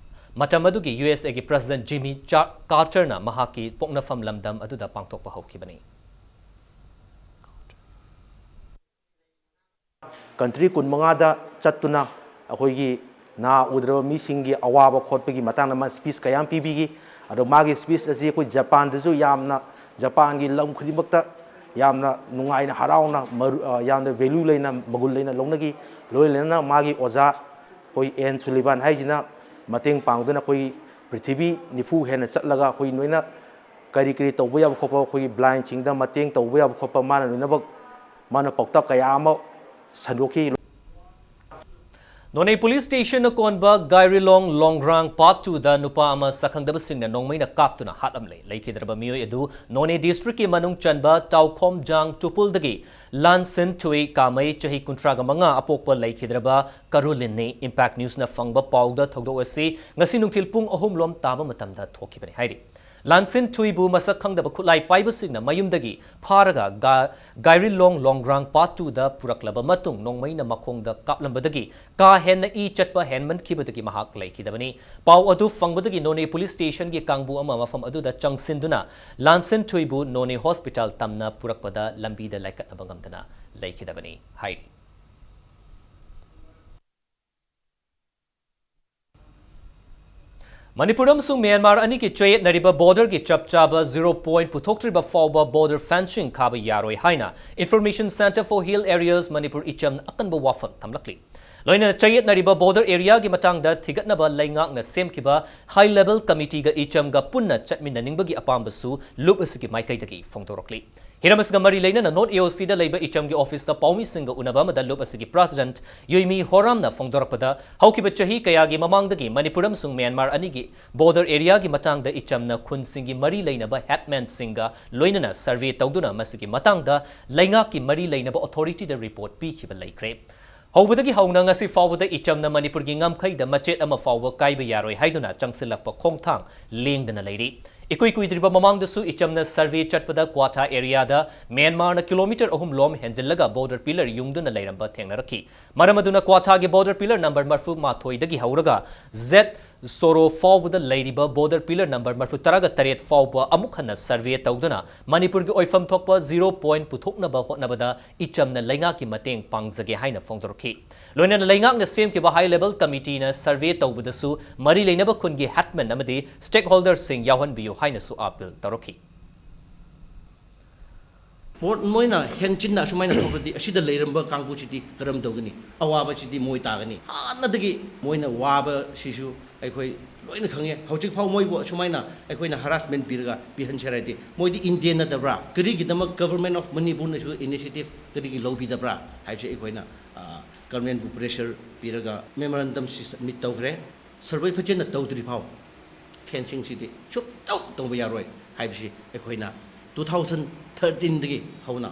ꯃꯇꯝ ꯑꯗꯨꯒꯤ ꯌꯨ ꯑꯦꯁ ꯑꯦꯒꯤ ꯄ꯭ꯔꯁꯤꯗꯦꯟꯠ ꯖꯤꯃꯤ ꯆꯥ-, ꯀꯥꯔꯇꯔꯅ ꯃꯍꯥꯛꯀꯤ ꯄꯣꯛꯅꯐꯝ ꯂꯝꯗꯝ ꯑꯗꯨꯗ ꯄꯥꯡꯊꯣꯛꯄ ꯍꯧꯈꯤꯕꯅꯤ꯫ ꯀꯟꯇ꯭ꯔꯤ ꯀꯨꯟꯃꯉꯥꯗ ꯆꯠꯇꯨꯅ ꯑꯩꯈꯣꯏꯒꯤ ꯅꯥ ꯎꯗ꯭ꯔꯕ ꯃꯤꯁꯤꯡꯒꯤ ꯑꯋꯥꯕ ꯈꯣꯠꯄꯒꯤ ꯃꯇꯥꯡꯗ ꯃꯥ ꯁ꯭ꯄꯤꯆ ꯀꯌꯥ ꯑꯃ ꯄꯤꯕꯤꯈꯤ꯫ ꯑꯗꯣ ꯃꯥꯒꯤ ꯁ꯭ꯄꯤꯆ ꯑꯁꯤ ꯑꯩꯈꯣꯏ ꯖꯄꯥꯟꯗꯁꯨ ꯌꯥꯝꯅ, ꯖꯄꯥꯟꯒꯤ ꯂꯝ ꯈꯨꯗꯤꯡꯃꯛꯇ ꯌꯥꯝꯅ ꯅꯨꯡꯉꯥꯏꯅ, ꯍꯔꯥꯎꯅ, ꯃꯔꯨ-, ꯑ, ꯌꯥꯝꯅ ꯚꯦꯂ꯭ꯌꯨ ꯂꯩꯅ, ꯃꯒꯨꯟ ꯂꯩꯅ ꯂꯧꯅꯈꯤ꯫ ꯂꯣꯏꯅꯅ ꯃꯥꯒꯤ ꯑꯣꯖꯥ ꯑꯩꯈꯣꯏ ꯑꯦꯟ ꯁꯨꯂꯤꯚꯥꯟ ꯍꯥꯏꯁꯤꯅ ꯃꯇꯦꯡ ꯄꯥꯡꯗꯨꯅ ꯑꯩꯈꯣꯏ ꯄ꯭ꯔꯤꯊꯤꯕꯤ ꯅꯤꯐꯨ ꯍꯦꯟꯅ ꯆꯠꯂꯒ ꯑꯩꯈꯣꯏ ꯅꯣꯏꯅ ꯀꯔꯤ ꯀꯔꯤ ꯇꯧꯕ ꯌꯥꯕ ꯈꯣꯠꯄ, ꯑꯩꯈꯣꯏꯒꯤ ꯕ꯭ꯂꯥꯏꯟꯁꯤꯡꯗ ꯃꯇꯦꯡ ꯇꯧꯕ ꯌꯥꯕ ꯈꯣꯠꯄ ꯃꯥꯅ ꯂꯣꯏꯅꯃꯛ, ꯃꯥꯅ ꯄꯥꯎꯇꯥꯛ ꯀꯌꯥ ꯑꯃ ꯁꯟꯗꯣꯛꯈꯤ꯫ ꯅꯣꯅꯦ ꯄꯨꯂꯤꯁ ꯁ꯭ꯇꯦꯁꯟꯅ ꯀꯣꯟꯕ ꯒꯥꯏꯔꯤꯂꯣꯡ ꯂꯣꯡꯒ꯭ꯔꯥꯡ ꯄꯥꯠ ꯇꯨꯗ ꯅꯨꯄꯥ ꯑꯃ ꯁꯛꯈꯪꯗꯕꯁꯤꯡꯅ ꯅꯣꯡꯃꯩꯅ ꯀꯥꯞꯇꯨꯅ ꯍꯥꯠꯂꯝꯂꯦ꯫ ꯂꯩꯈꯤꯗ꯭ꯔꯕ ꯃꯤꯑꯣꯏ ꯑꯗꯨ ꯅꯣꯅꯦ ꯗꯤꯁꯇ꯭ꯔꯤꯛꯀꯤ ꯃꯅꯨꯡ ꯆꯟꯕ ꯇꯥꯎꯈꯣꯝꯖꯥꯡ ꯇꯨꯄꯨꯜꯗꯒꯤ ꯂꯥꯟꯁꯤꯟ ꯊꯨꯏ ꯀꯥꯃꯩ, ꯆꯍꯤ ꯀꯨꯟꯊ꯭ꯔꯥꯒ ꯃꯉꯥ, ꯑꯄꯣꯛꯄ ꯂꯩꯈꯤꯗ꯭ꯔꯕ ꯀꯔꯨꯂꯤꯟꯅꯤ꯫ ꯏꯝꯄꯦꯛ ꯅ꯭ꯌꯨꯁꯅ ꯐꯪꯕ ꯄꯥꯎꯗ ꯊꯧꯗꯣꯛ ꯑꯁꯤ ꯉꯁꯤ ꯅꯨꯡꯊꯤꯜ ꯄꯨꯡ ꯑꯍꯨꯝ ꯂꯣꯝ ꯇꯥꯕ ꯃꯇꯝꯗ ꯊꯣꯛꯈꯤꯕꯅꯤ ꯍꯥꯏꯔꯤ꯫ ꯂꯥꯟꯁꯤꯟ ꯊꯨꯏꯕꯨ ꯃꯁꯛ ꯈꯪꯗꯕ ꯈꯨꯠꯂꯥꯏ ꯄꯥꯏꯕꯁꯤꯡꯅ ꯃꯌꯨꯝꯗꯒꯤ ꯐꯥꯔꯒ ꯒꯥ-, ꯒꯥꯏꯔꯤꯂꯣꯡ ꯂꯣꯡꯒ꯭ꯔꯥꯡ ꯄꯥꯠ ꯇꯨꯗ ꯄꯨꯔꯛꯂꯕ ꯃꯇꯨꯡ ꯅꯣꯡꯃꯩꯅ ꯃꯈꯣꯡꯗ ꯀꯥꯞꯂꯝꯕꯗꯒꯤ ꯀꯥ ꯍꯦꯟꯅ ꯏ ꯆꯠꯄ ꯍꯦꯟꯃꯟꯈꯤꯕꯗꯒꯤ ꯃꯍꯥꯛ ꯂꯩꯈꯤꯗꯕꯅꯤ꯫ ꯄꯥꯎ ꯑꯗꯨ ꯐꯪꯕꯗꯒꯤ ꯅꯣꯅꯦ ꯄꯨꯂꯤꯁ ꯁ꯭ꯇꯦꯁꯟꯒꯤ ꯀꯥꯡꯕꯨ ꯑꯃ ꯃꯐꯝ ꯑꯗꯨꯗ ꯆꯪꯁꯤꯟꯗꯨꯅ ꯂꯥꯟꯁꯤꯟ ꯊꯨꯏꯕꯨ ꯅꯣꯅꯦ ꯍꯣꯁꯄꯤꯇꯥꯜ ꯇꯝꯅ ꯄꯨꯔꯛꯄꯗ ꯂꯝꯕꯤꯗ ꯂꯥꯏꯀꯠꯅꯕ ꯉꯝꯗꯅ ꯂꯩꯈꯤꯗꯕꯅꯤ ꯍꯥꯏꯔꯤ꯫ ꯃꯅꯤꯄꯨꯔ ꯑꯃꯁꯨꯡ ꯃ꯭ꯌꯥꯟꯃꯥꯔ ꯑꯅꯤꯒꯤ ꯆꯌꯦꯠꯅꯔꯤꯕ ꯕꯣꯔꯗꯔꯒꯤ ꯆꯞ ꯆꯥꯕ ꯖꯤꯔꯣ ꯄꯣꯏꯟꯠ ꯄꯨꯊꯣꯛꯇ꯭ꯔꯤꯕ ꯐꯥꯎꯕ ꯕꯣꯔꯗꯔ ꯐꯦꯟꯁꯤꯡ ꯈꯥꯕ ꯌꯥꯔꯣꯏ ꯍꯥꯏꯅ Information Centre for Hill Areas Manipur ꯏꯆꯝꯅ ꯑꯀꯟꯕ ꯋꯥꯐꯝ ꯊꯝꯂꯛꯂꯤ꯫ ꯂꯣꯏꯅꯅ ꯆꯌꯦꯠꯅꯔꯤꯕ ꯕꯣꯔꯗꯔ ꯑꯦꯔꯤꯌꯥꯒꯤ ꯃꯇꯥꯡꯗ ꯊꯤꯒꯠꯅꯕ ꯂꯩꯉꯥꯛꯅ ꯁꯦꯝꯈꯤꯕ ꯍꯥꯏ ꯂꯦꯚꯦꯜ ꯀꯃꯤꯇꯤꯒ ꯏꯆꯝꯒ ꯄꯨꯟꯅ ꯆꯠꯃꯤꯟꯅꯅꯤꯡꯕꯒꯤ ꯑꯄꯥꯝꯕꯁꯨ ꯂꯨꯞ ꯑꯁꯤꯒꯤ ꯃꯥꯏꯀꯩꯗꯒꯤ ꯐꯣꯡꯗꯣꯔꯛꯂꯤ꯫ ꯍꯤꯔꯝ ꯑꯁꯤꯒ ꯃꯔꯤ ꯂꯩꯅꯅ ꯅꯣꯔꯠ ꯑꯦ ꯑꯣ ꯁꯤꯗ ꯂꯩꯕ ꯏꯆꯝꯒꯤ ꯑꯣꯐꯤꯁꯇ ꯄꯥꯎꯃꯤꯁꯤꯡꯒ ꯎꯅꯕ ꯑꯃꯗ ꯂꯨꯞ ꯑꯁꯤꯒꯤ ꯄ꯭ꯔꯁꯤꯗꯦꯟꯠ ꯌꯨꯏꯃꯤ ꯍꯣꯔꯥꯝꯅ ꯐꯣꯡꯗꯣꯔꯛꯄꯗ, ꯍꯧꯈꯤꯕ ꯆꯍꯤ ꯀꯌꯥꯒꯤ ꯃꯃꯥꯡꯗꯒꯤ ꯃꯅꯤꯄꯨꯔ ꯑꯃꯁꯨꯡ ꯃ꯭ꯌꯥꯟꯃꯥꯔ ꯑꯅꯤꯒꯤ ꯕꯣꯔꯗꯔ ꯑꯦꯔꯤꯌꯥꯒꯤ ꯃꯇꯥꯡꯗ ꯏꯆꯝꯅ ꯈꯨꯟꯁꯤꯡꯒꯤ ꯃꯔꯤ ꯂꯩꯅꯕ ꯍꯦꯠꯃꯦꯟꯁꯤꯡꯒ ꯂꯣꯏꯅꯅ ꯁꯔꯚꯦ ꯇꯧꯗꯨꯅ ꯃꯁꯤꯒꯤ ꯃꯇꯥꯡꯗ ꯂꯩꯉꯥꯛꯀꯤ ꯃꯔꯤ ꯂꯩꯅꯕ ꯑꯣꯊꯣꯔꯤꯇꯤꯗ ꯔꯤꯄꯣꯔꯠ ꯄꯤꯈꯤꯕ ꯂꯩꯈ꯭ꯔꯦ꯫ ꯍꯧꯕꯗꯒꯤ ꯍꯧꯅ ꯉꯁꯤ ꯐꯥꯎꯕꯗ ꯏꯆꯝꯅ ꯃꯅꯤꯄꯨꯔꯒꯤ ꯉꯝꯈꯩꯗ ꯃꯆꯦꯠ ꯑꯃ ꯐꯥꯎꯕ ꯀꯥꯏꯕ ꯌꯥꯔꯣꯏ ꯍꯥꯏꯗꯨꯅ ꯆꯪꯁꯤꯜꯂꯛꯄ ꯈꯣꯡꯊꯥꯡ ꯂꯦꯡꯗꯅ ꯂꯩꯔꯤ꯫ ꯏꯀꯨꯏ ꯀꯨꯏꯗ꯭ꯔꯤꯕ ꯃꯃꯥꯡꯗꯁꯨ ꯏꯆꯝꯅ ꯁꯔꯚꯦ ꯆꯠꯄꯗ ꯀ꯭ꯋꯥꯊꯥ ꯑꯦꯔꯤꯌꯥꯗ ꯃ꯭ꯌꯥꯟꯃꯥꯔꯅ ꯀꯤꯂꯣꯃꯤꯇꯔ ꯑꯍꯨꯝ ꯂꯣꯝ ꯍꯦꯟꯖꯤꯜꯂꯒ ꯕꯣꯔꯗꯔ ꯄꯤꯂꯔ ꯌꯨꯡꯗꯨꯅ ꯂꯩꯔꯝꯕ ꯊꯦꯡꯅꯔꯛꯈꯤ꯫ ꯃꯔꯝ ꯑꯗꯨꯅ ꯀ꯭ꯋꯥꯊꯥꯒꯤ ꯕꯣꯔꯗꯔ ꯄꯤꯂꯔ ꯅꯝꯕꯔ ꯃꯔꯤꯐꯨ ꯃꯥꯊꯣꯏꯗꯒꯤ ꯍꯧꯔꯒ ꯖꯦꯠ ꯁꯣꯔꯣ ꯐꯥꯎꯕꯗ ꯂꯩꯔꯤꯕ border pillar number ꯃꯔꯤꯐꯨ ꯇꯔꯥꯒ ꯇꯔꯦꯠ ꯐꯥꯎꯕ ꯑꯃꯨꯛ ꯍꯟꯅ survey ꯇꯧꯗꯨꯅ ꯃꯅꯤꯄꯨꯔꯒꯤ ꯑꯣꯏꯐꯝ ꯊꯣꯛꯄ zero point ꯄꯨꯊꯣꯛꯅꯕ ꯍꯣꯠꯅꯕꯗ ꯏꯆꯝꯅ ꯂꯩꯉꯥꯛꯀꯤ ꯃꯇꯦꯡ ꯄꯥꯡꯖꯒꯦ ꯍꯥꯏꯅ ꯐꯣꯡꯗꯣꯔꯛꯈꯤ꯫ ꯂꯣꯏꯅꯅ ꯂꯩꯉꯥꯛꯅ ꯁꯦꯝꯈꯤꯕ high level committeeꯅ survey ꯇꯧꯕꯗꯁꯨ ꯃꯔꯤ ꯂꯩꯅꯕ ꯈꯨꯟꯒꯤ headman ꯑꯃꯗꯤ stakeholderꯁꯤꯡ ꯌꯥꯎꯍꯟꯕꯤꯌꯨ ꯍꯥꯏꯅꯁꯨ appeal ꯇꯧꯔꯛꯈꯤ꯫ ꯃꯣꯏꯅ ꯍꯦꯟꯆꯤꯟꯅ ꯑꯁꯨꯃꯥꯏꯅ ꯊꯣꯛꯂꯗꯤ ꯑꯁꯤꯗ ꯂꯩꯔꯝꯕ ꯀꯥꯡꯕꯨꯁꯤꯗꯤ ꯀꯔꯝ ꯇꯧꯒꯅꯤ? ꯑꯋꯥꯕꯁꯤꯗꯤ ꯃꯣꯏ ꯇꯥꯒꯅꯤ꯫ ꯍꯥꯟꯅꯗꯒꯤ ꯃꯣꯏꯅ ꯋꯥꯕꯁꯤꯁꯨ ꯑꯩꯈꯣꯏ ꯂꯣꯏꯅ ꯈꯪꯉꯦ꯫ ꯍꯧꯖꯤꯛꯐꯥꯎ ꯃꯣꯏꯕꯨ ꯑꯁꯨꯃꯥꯏꯅ ꯑꯩꯈꯣꯏꯅ harassment ꯄꯤꯔꯒ ꯄꯤꯍꯟꯁꯦ ꯍꯥꯏꯔꯗꯤ ꯃꯣꯏꯗꯤ Indian ꯅꯠꯇꯕ꯭ꯔꯥ? ꯀꯔꯤꯒꯤꯗꯃꯛ Government of ꯃꯅꯤꯄꯨꯔꯅꯁꯨ initiative ꯀꯔꯤꯒꯤ ꯂꯧꯕꯤꯗꯕ꯭ꯔꯥ ꯍꯥꯏꯕꯁꯤ ꯑꯩꯈꯣꯏꯅ, ꯑ, governmentꯕꯨ pressure ꯄꯤꯔꯒ memorandumꯁꯤ submit ꯇꯧꯈ꯭ꯔꯦ꯫ Survey ꯐꯖꯅ ꯇꯧꯗ꯭ꯔꯤ ꯐꯥꯎ fencingꯁꯤꯗꯤ ꯁꯨꯞꯇꯧ ꯇꯧꯕ ꯌꯥꯔꯣꯏ ꯍꯥꯏꯕꯁꯤ ꯑꯩꯈꯣꯏꯅ two thousand thirteenꯗꯒꯤ ꯍꯧꯅ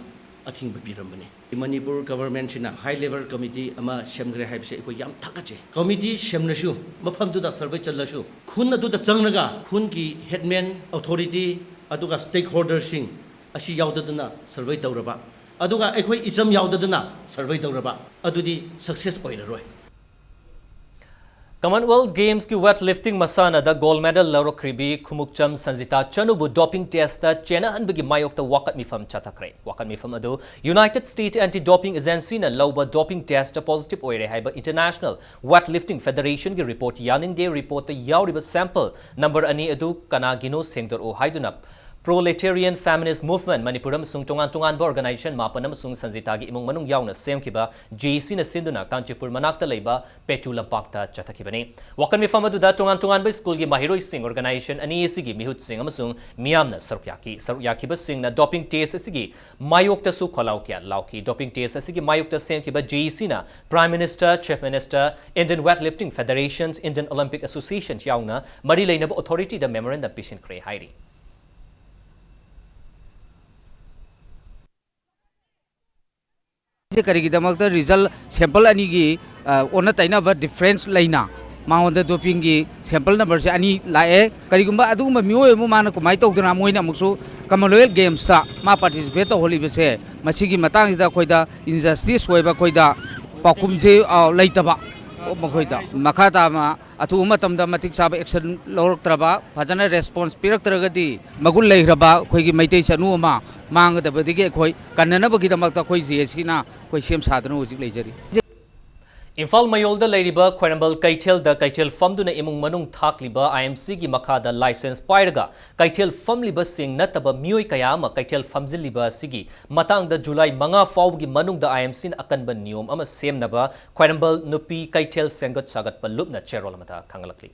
ꯑꯊꯤꯡꯕ ꯄꯤꯔꯝꯕꯅꯤ꯫ ꯃꯅꯤꯄꯨꯔ governmentꯁꯤꯅ high level committee ꯑꯃ ꯁꯦꯝꯈ꯭ꯔꯦ ꯍꯥꯏꯕꯁꯦ ꯑꯩꯈꯣꯏ ꯌꯥꯝ ꯊꯥꯒꯠꯆꯩ꯫ Committee ꯁꯦꯝꯂꯁꯨ ꯃꯐꯝꯗꯨꯗ survey ꯆꯠꯂꯁꯨ ꯈꯨꯟ ꯑꯗꯨꯗ ꯆꯪꯂꯒ ꯈꯨꯟꯒꯤ headman, authority ꯑꯗꯨꯒ stakeholderꯁꯤꯡ ꯑꯁꯤ ꯌꯥꯎꯗꯗꯅ survey ꯇꯧꯔꯕ, ꯑꯗꯨꯒ ꯑꯩꯈꯣꯏ ꯏꯆꯝ ꯌꯥꯎꯗꯗꯅ survey ꯇꯧꯔꯕ, ꯑꯗꯨꯗꯤ success ꯑꯣꯏꯔꯔꯣꯏ꯫ Commonwealth Gamesꯀꯤ weightlifting ꯃꯁꯥꯟꯅꯗ gold medal ꯂꯧꯔꯛꯈ꯭ꯔꯤꯕꯤ Khumukcham ꯁꯟꯖꯤꯇꯥ ꯆꯅꯨꯕꯨ doping testꯇ ꯆꯦꯟꯅꯍꯟꯕꯒꯤ ꯃꯥꯌꯣꯛꯇ ꯋꯥꯀꯠ ꯃꯤꯐꯝ ꯆꯠꯊꯈ꯭ꯔꯦ꯫ ꯋꯥꯀꯠ ꯃꯤꯐꯝ ꯑꯗꯨ United State Anti-Doping Agencyꯅ ꯂꯧꯕ doping testꯇ positive ꯑꯣꯏꯔꯦ ꯍꯥꯏꯕ International Weightlifting Federationꯒꯤ report ꯌꯥꯅꯤꯡꯗꯦ꯫ Reportꯇ ꯌꯥꯎꯔꯤꯕ sample number ꯑꯅꯤ ꯑꯗꯨ ꯀꯅꯥꯒꯤꯅꯣ ꯁꯦꯡꯗꯣꯔꯛꯎ ꯍꯥꯏꯗꯨꯅ Proletarian Feminist Movement ꯃꯅꯤꯄꯨꯔ ꯑꯃꯁꯨꯡ ꯇꯣꯉꯥꯟ ꯇꯣꯉꯥꯟꯕ organization ꯃꯥꯄꯟ ꯑꯃꯁꯨꯡ ꯁꯟꯖꯤꯇꯥꯒꯤ ꯏꯃꯨꯡ ꯃꯅꯨꯡ ꯌꯥꯎꯅ ꯁꯦꯝꯈꯤꯕ JACꯅ ꯁꯤꯟꯗꯨꯅ ꯀꯥꯟꯆꯤꯄꯨꯔ ꯃꯅꯥꯛꯇ ꯂꯩꯕ ꯄꯦꯇꯨ ꯂꯝꯄꯥꯛꯇ ꯆꯠꯊꯈꯤꯕꯅꯤ꯫ ꯋꯥꯀꯠ ꯃꯤꯐꯝ ꯑꯗꯨꯗ ꯇꯣꯉꯥꯟ ꯇꯣꯉꯥꯟꯕ ꯁ꯭ꯀꯨꯜꯒꯤ ꯃꯍꯩꯔꯣꯏꯁꯤꯡ, organization ꯑꯅꯤ ꯑꯁꯤꯒꯤ ꯃꯤꯍꯨꯠꯁꯤꯡ ꯑꯃꯁꯨꯡ ꯃꯤꯌꯥꯝꯅ ꯁꯔꯨꯛ ꯌꯥꯈꯤ꯫ ꯁꯔꯨꯛ ꯌꯥꯈꯤꯕꯁꯤꯡꯅ doping test ꯑꯁꯤꯒꯤ ꯃꯥꯌꯣꯛꯇꯁꯨ ꯈꯣꯜꯂꯥꯎ ꯀꯌꯥ ꯂꯥꯎꯈꯤ꯫ Doping test ꯑꯁꯤꯒꯤ ꯃꯥꯌꯣꯛꯇ ꯁꯦꯝꯈꯤꯕ JACꯅ Prime Minister, Chief Minister, Indian Weightlifting Federations, Indian Olympic Association ꯌꯥꯎꯅ ꯃꯔꯤ ꯂꯩꯅꯕ authorityꯗ memorandum ꯄꯤꯁꯤꯟꯈ꯭ꯔꯦ ꯍꯥꯏꯔꯤ꯫ ꯁꯦ ꯀꯔꯤꯒꯤꯗꯃꯛꯇ result sample ꯑꯅꯤꯒꯤ, ꯑ, ꯑꯣꯟꯅ ꯇꯩꯅꯕ difference ꯂꯩꯅ ꯃꯉꯣꯟꯗ dopingꯒꯤ sample numberꯁꯦ ꯑꯅꯤ ꯂꯥꯛꯑꯦ? ꯀꯔꯤꯒꯨꯝꯕ ꯑꯗꯨꯒꯨꯝꯕ ꯃꯤꯑꯣꯏ ꯑꯃ ꯃꯥꯅ ꯀꯃꯥꯏꯅ ꯇꯧꯗꯅ ꯃꯣꯏꯅ ꯑꯃꯨꯛꯁꯨ Commonwealth Gamesꯇ ꯃꯥ participate ꯇꯧꯍꯜꯂꯤꯕꯁꯦ, ꯃꯁꯤꯒꯤ ꯃꯇꯥꯡꯁꯤꯗ ꯑꯩꯈꯣꯏꯗ injustice ꯑꯣꯏꯕ, ꯑꯩꯈꯣꯏꯗ ꯄꯥꯎꯈꯨꯝꯁꯦ, ꯑ, ꯂꯩꯇꯕ꯫ ꯃꯈꯣꯏꯗ ꯃꯈꯥ ꯇꯥꯅ ꯑꯊꯨꯕ ꯃꯇꯝꯗ ꯃꯇꯤꯛ ꯆꯥꯕ action ꯂꯧꯔꯛꯇ꯭ꯔꯕ, ꯐꯖꯅ response ꯄꯤꯔꯛꯇ꯭ꯔꯒꯗꯤ ꯃꯒꯨꯟ ꯂꯩꯈ꯭ꯔꯕ ꯑꯩꯈꯣꯏꯒꯤ ꯃꯩꯇꯩ ꯆꯅꯨ ꯑꯃ ꯃꯥꯡꯒꯗꯕꯗꯒꯤ ꯑꯩꯈꯣꯏ ꯀꯟꯅꯅꯕꯒꯤꯗꯃꯛꯇ ꯑꯩꯈꯣꯏ J A Cꯅ ꯑꯩꯈꯣꯏ ꯁꯦꯝ ꯁꯥꯗꯨꯅ ꯍꯧꯖꯤꯛ ꯂꯩꯖꯔꯤ꯫ ꯏꯝꯐꯥꯜ ꯃꯌꯣꯜꯗ ꯂꯩꯔꯤꯕ ꯈ꯭ꯋꯥꯏꯔꯝꯕꯜ ꯀꯩꯊꯦꯜꯗ ꯀꯩꯊꯦꯜ ꯐꯝꯗꯨꯅ ꯏꯃꯨꯡ ꯃꯅꯨꯡ ꯊꯥꯛꯂꯤꯕ I M Cꯒꯤ ꯃꯈꯥꯗ license ꯄꯥꯏꯔꯒ ꯀꯩꯊꯦꯜ ꯐꯝꯂꯤꯕꯁꯤꯡ ꯅꯠꯇꯕ ꯃꯤꯑꯣꯏ ꯀꯌꯥ ꯑꯃ ꯀꯩꯊꯦꯜ ꯐꯝꯖꯤꯜꯂꯤꯕ ꯑꯁꯤꯒꯤ ꯃꯇꯥꯡꯗ ꯖꯨꯂꯥꯏ ꯃꯉꯥ ꯐꯥꯎꯕꯒꯤ ꯃꯅꯨꯡꯗ I M Cꯅ ꯑꯀꯟꯕ ꯅꯤꯌꯣꯝ ꯑꯃ ꯁꯦꯝꯅꯕ ꯈ꯭ꯋꯥꯏꯔꯝꯕꯜ ꯅꯨꯄꯤ ꯀꯩꯊꯦꯜ ꯁꯦꯝꯒꯠ ꯁꯥꯒꯠꯄ ꯂꯨꯞꯅ ꯆꯦꯔꯣꯜ ꯑꯃꯗ ꯈꯪꯍꯜꯂꯛꯂꯤ꯫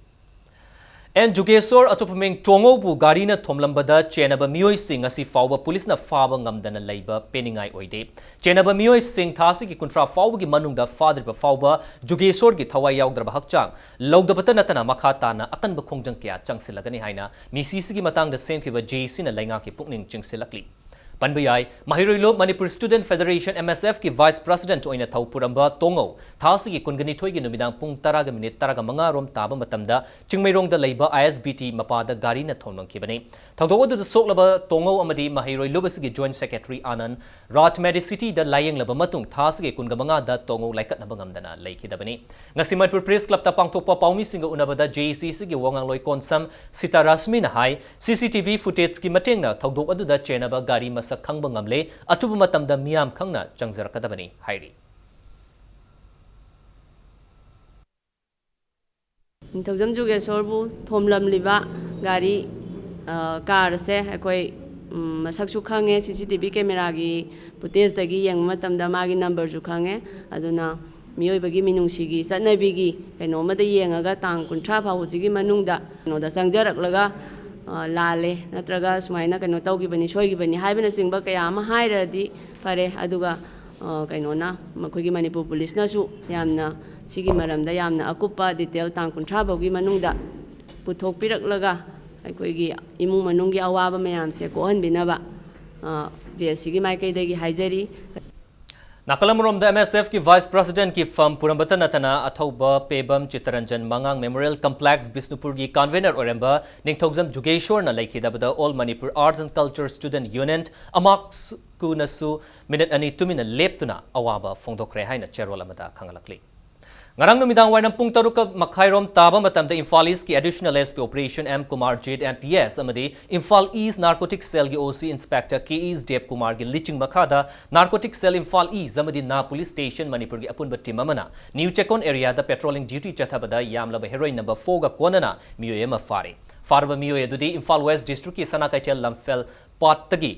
ꯑꯦꯟ ꯖꯨꯒꯦꯁꯣꯔ ꯑꯆꯨꯞꯐꯃꯤꯡ ꯇꯣꯉꯧꯕꯨ ꯒꯥꯔꯤꯅ ꯊꯣꯝꯂꯝꯕꯗ ꯆꯦꯟꯅꯕ ꯃꯤꯑꯣꯏꯁꯤꯡ ꯉꯁꯤ ꯐꯥꯎꯕ ꯄꯨꯂꯤꯁꯅ ꯐꯥꯕ ꯉꯝꯗꯅ ꯂꯩꯕ ꯄꯦꯟꯅꯤꯡꯉꯥꯏ ꯑꯣꯏꯗꯦ꯫ ꯆꯦꯟꯅꯕ ꯃꯤꯑꯣꯏꯁꯤꯡ ꯊꯥ ꯑꯁꯤꯒꯤ ꯀꯨꯟꯊ꯭ꯔꯥ ꯐꯥꯎꯕꯒꯤ ꯃꯅꯨꯡꯗ ꯐꯥꯗ꯭ꯔꯤꯕ ꯐꯥꯎꯕ ꯖꯨꯒꯦꯁꯣꯔꯒꯤ ꯊꯋꯥꯏ ꯌꯥꯎꯗ꯭ꯔꯕ ꯍꯛꯆꯥꯡ ꯂꯧꯗꯕꯇ ꯅꯠꯇꯅ ꯃꯈꯥ ꯇꯥꯅ ꯑꯀꯟꯕ ꯈꯣꯡꯖꯪ ꯀꯌꯥ ꯆꯪꯁꯤꯜꯂꯒꯅꯤ ꯍꯥꯏꯅ ꯃꯤꯁꯤꯁꯤꯒꯤ ꯃꯇꯥꯡꯗ ꯁꯦꯝꯈꯤꯕ J A Cꯅ ꯂꯩꯉꯥꯛꯀꯤ ꯄꯨꯛꯅꯤꯡ ꯆꯤꯡꯁꯤꯜꯂꯛꯂꯤ꯫ ꯄꯟꯕ ꯌꯥꯏ, ꯃꯍꯩꯔꯣꯏ ꯂꯣ Manipur Student Federation, M S F ꯀꯤ vice president ꯑꯣꯏꯅ ꯊꯧ ꯄꯨꯔꯝꯕ ꯇꯣꯉꯧ ꯊꯥ ꯑꯁꯤꯒꯤ ꯀꯨꯟꯒꯅꯤꯊꯣꯏꯒꯤ ꯅꯨꯃꯤꯗꯥꯡ ꯄꯨꯡ ꯇꯔꯥꯒ ꯃꯤꯅꯤꯠ ꯇꯔꯥꯒ ꯃꯉꯥ ꯔꯣꯝ ꯇꯥꯕ ꯃꯇꯝꯗ ꯆꯤꯡꯃꯩꯔꯣꯡꯗ ꯂꯩꯕ I S B T ꯃꯄꯥꯗ ꯒꯥꯔꯤꯅ ꯊꯣꯝꯂꯝꯈꯤꯕꯅꯤ꯫ ꯊꯧꯗꯣꯛ ꯑꯗꯨꯗ ꯁꯣꯛꯂꯕ ꯇꯣꯉꯧ ꯑꯃꯗꯤ ꯃꯍꯩꯔꯣꯏ ꯂꯨꯞ ꯑꯁꯤꯒꯤ joint secretary ꯑꯥꯅꯟꯗ ꯔꯥꯖ Medicityꯗ ꯂꯥꯌꯦꯡꯂꯕ ꯃꯇꯨꯡ ꯊꯥ ꯑꯁꯤꯒꯤ ꯀꯨꯟꯒ ꯃꯉꯥꯗ ꯇꯣꯉꯧ ꯂꯥꯏꯀꯠꯅꯕ ꯉꯝꯗꯅ ꯂꯩꯈꯤꯗꯕꯅꯤ꯫ ꯉꯁꯤ ꯃꯅꯤꯄꯨꯔ Press Clubꯇ ꯄꯥꯡꯊꯣꯛꯄ ꯄꯥꯎꯃꯤꯁꯤꯡꯒ ꯎꯅꯕꯗ J A Cꯒꯤ ꯋꯥ ꯉꯥꯡꯂꯣꯏ ꯀꯣꯟꯁꯝ ꯁꯤꯇꯥꯔꯥꯁꯃꯤꯅ ꯍꯥꯏ, C C T V footageꯀꯤ ꯃꯇꯦꯡꯅ ꯊꯧꯗꯣꯛ ꯑꯗꯨꯗ ꯆꯦꯟꯅꯕ ꯒꯥꯔꯤ ꯃꯁꯛ ꯈꯪꯕ ꯉꯝꯂꯦ, ꯑꯊꯨꯕ ꯃꯇꯝꯗ ꯃꯤꯌꯥꯝ ꯈꯪꯅ ꯆꯪꯖꯔꯛꯀꯗꯕꯅꯤ ꯍꯥꯏꯔꯤ꯫ ꯅꯤꯡꯊꯧꯖꯝ ꯖꯨꯒꯦꯁꯣꯔꯕꯨ ꯊꯣꯝꯂꯝꯂꯤꯕ ꯒꯥꯔꯤ, ꯑ, car ꯑꯁꯦ ꯑꯩꯈꯣꯏ, ꯎꯝ, ꯃꯁꯛꯁꯨ ꯈꯪꯉꯦ, C C T V cameraꯒꯤ footageꯇꯒꯤ ꯌꯦꯡꯕ ꯃꯇꯝꯗ ꯃꯥꯒꯤ numberꯁꯨ ꯈꯪꯉꯦ꯫ ꯑꯗꯨꯅ ꯃꯤꯑꯣꯏꯕꯒꯤ ꯃꯤꯅꯨꯡꯁꯤꯒꯤ ꯆꯠꯅꯕꯤꯒꯤ ꯀꯩꯅꯣ ꯑꯃꯗ ꯌꯦꯡꯉꯒ ꯇꯥꯡ ꯀꯨꯟꯊ꯭ꯔꯥ ꯐꯥꯎꯕꯁꯤꯒꯤ ꯃꯅꯨꯡꯗ ꯀꯩꯅꯣꯗ ꯆꯪꯖꯔꯛꯂꯒ, ꯑ, ꯂꯥꯜꯂꯦ ꯅꯠꯇ꯭ꯔꯒ ꯁꯨꯃꯥꯏꯅ ꯀꯩꯅꯣ ꯇꯧꯈꯤꯕꯅꯤ, ꯁꯣꯏꯈꯤꯕꯅꯤ ꯍꯥꯏꯕꯅꯆꯤꯡꯕ ꯀꯌꯥ ꯑꯃ ꯍꯥꯏꯔꯗꯤ ꯐꯔꯦ꯫ ꯑꯗꯨꯒ, ꯑ, ꯀꯩꯅꯣꯅ, ꯃꯈꯣꯏꯒꯤ ꯃꯅꯤꯄꯨꯔ ꯄꯨꯂꯤꯁꯅꯁꯨ ꯌꯥꯝꯅ ꯁꯤꯒꯤ ꯃꯔꯝꯗ ꯌꯥꯝꯅ ꯑꯀꯨꯞꯄ detail ꯇꯥꯡ ꯀꯨꯟꯊ꯭ꯔꯥ ꯐꯥꯎꯒꯤ ꯃꯅꯨꯡꯗ ꯄꯨꯊꯣꯛꯄꯤꯔꯛꯂꯒ ꯑꯩꯈꯣꯏꯒꯤ ꯏꯃꯨꯡ ꯃꯅꯨꯡꯒꯤ ꯑꯋꯥꯕ ꯃꯌꯥꯝꯁꯦ ꯀꯣꯛꯍꯟꯕꯤꯅꯕ, ꯑ, J A Cꯒꯤ ꯃꯥꯏꯀꯩꯗꯒꯤ ꯍꯥꯏꯖꯔꯤ꯫ ꯅꯥꯀꯜ ꯑꯃꯔꯣꯝꯗ M S Fꯀꯤ vice presidentꯀꯤ ꯐꯝ ꯄꯨꯔꯝꯕꯇ ꯅꯠꯇꯅ ꯑꯊꯧꯕ ꯄꯦꯕꯝ ꯆꯤꯠꯇꯔꯟꯖꯟ ꯃꯉꯥꯡ Memorial Complex ꯕꯤꯁꯅꯨꯄꯨꯔꯒꯤ convener ꯑꯣꯏꯔꯝꯕ ꯅꯤꯡꯊꯧꯖꯝ ꯖꯨꯒꯦꯁꯣꯔꯅ ꯂꯩꯈꯤꯗꯕꯗ All Manipur Arts and Culture Student Union, ꯑꯃꯥꯛꯁꯀꯨꯅꯁꯨ ꯃꯤꯅꯤꯠ ꯑꯅꯤ ꯇꯨꯃꯤꯟꯅ ꯂꯦꯞꯇꯨꯅ ꯑꯋꯥꯕ ꯐꯣꯡꯗꯣꯛꯈ꯭ꯔꯦ ꯍꯥꯏꯅ ꯆꯦꯔꯣꯜ ꯑꯃꯗ ꯈꯪꯍꯜꯂꯛꯂꯤ꯫ ꯉꯔꯥꯡ ꯅꯨꯃꯤꯗꯥꯡ ꯋꯥꯏꯔꯝ ꯄꯨꯡ ꯇꯔꯨꯛ ꯃꯈꯥꯏꯔꯣꯝ ꯇꯥꯕ ꯃꯇꯝꯗ ꯏꯝꯐꯥꯜ ꯏꯁꯀꯤ additional S P operation M Kumar Jit M P S ꯑꯃꯗꯤ ꯏꯝꯐꯥꯜ ꯏꯁ ꯅꯥꯔꯀꯣꯇꯤꯛ ꯁꯦꯜꯒꯤ ꯑꯣ ꯁꯤ ꯏꯟꯁꯄꯦꯛꯇꯔ ꯀꯦ ꯏꯁ ꯗꯦꯕ ꯀꯨꯃꯥꯔꯒꯤ ꯂꯤꯆꯤꯡ ꯃꯈꯥꯗ ꯅꯥꯔꯀꯣꯇꯤꯛ ꯁꯦꯜ ꯏꯝꯐꯥꯜ ꯏꯁ ꯑꯃꯗꯤ ꯅꯥ ꯄꯨꯂꯤꯁ ꯁ꯭ꯇꯦꯁꯟ ꯃꯅꯤꯄꯨꯔꯒꯤ ꯑꯄꯨꯟꯕ ꯇꯤꯝ ꯑꯃꯅ ꯅ꯭ꯌꯨ ꯆꯦꯛꯀꯣꯟ ꯑꯦꯔꯤꯌꯥꯗ ꯄꯦꯇ꯭ꯔꯣꯂꯤꯡ ꯗ꯭ꯌꯨꯇꯤ ꯆꯠꯊꯕꯗ ꯌꯥꯝꯂꯕ ꯍꯦꯔꯣꯏꯟ ꯅꯝꯕꯔ ꯐꯣꯔꯒ ꯀꯣꯟꯅꯅ ꯃꯤꯑꯣꯏ ꯑꯃ ꯐꯥꯔꯦ꯫ ꯐꯥꯔꯕ ꯃꯤꯑꯣꯏ ꯑꯗꯨꯗꯤ ꯏꯝꯐꯥꯜ ꯋꯦꯁ ꯗꯤꯁꯇ꯭ꯔꯤꯛꯀꯤ ꯁꯅꯥ ꯀꯩꯊꯦꯜ ꯂꯝꯐꯦꯜ ꯄꯥꯠꯇꯒꯤ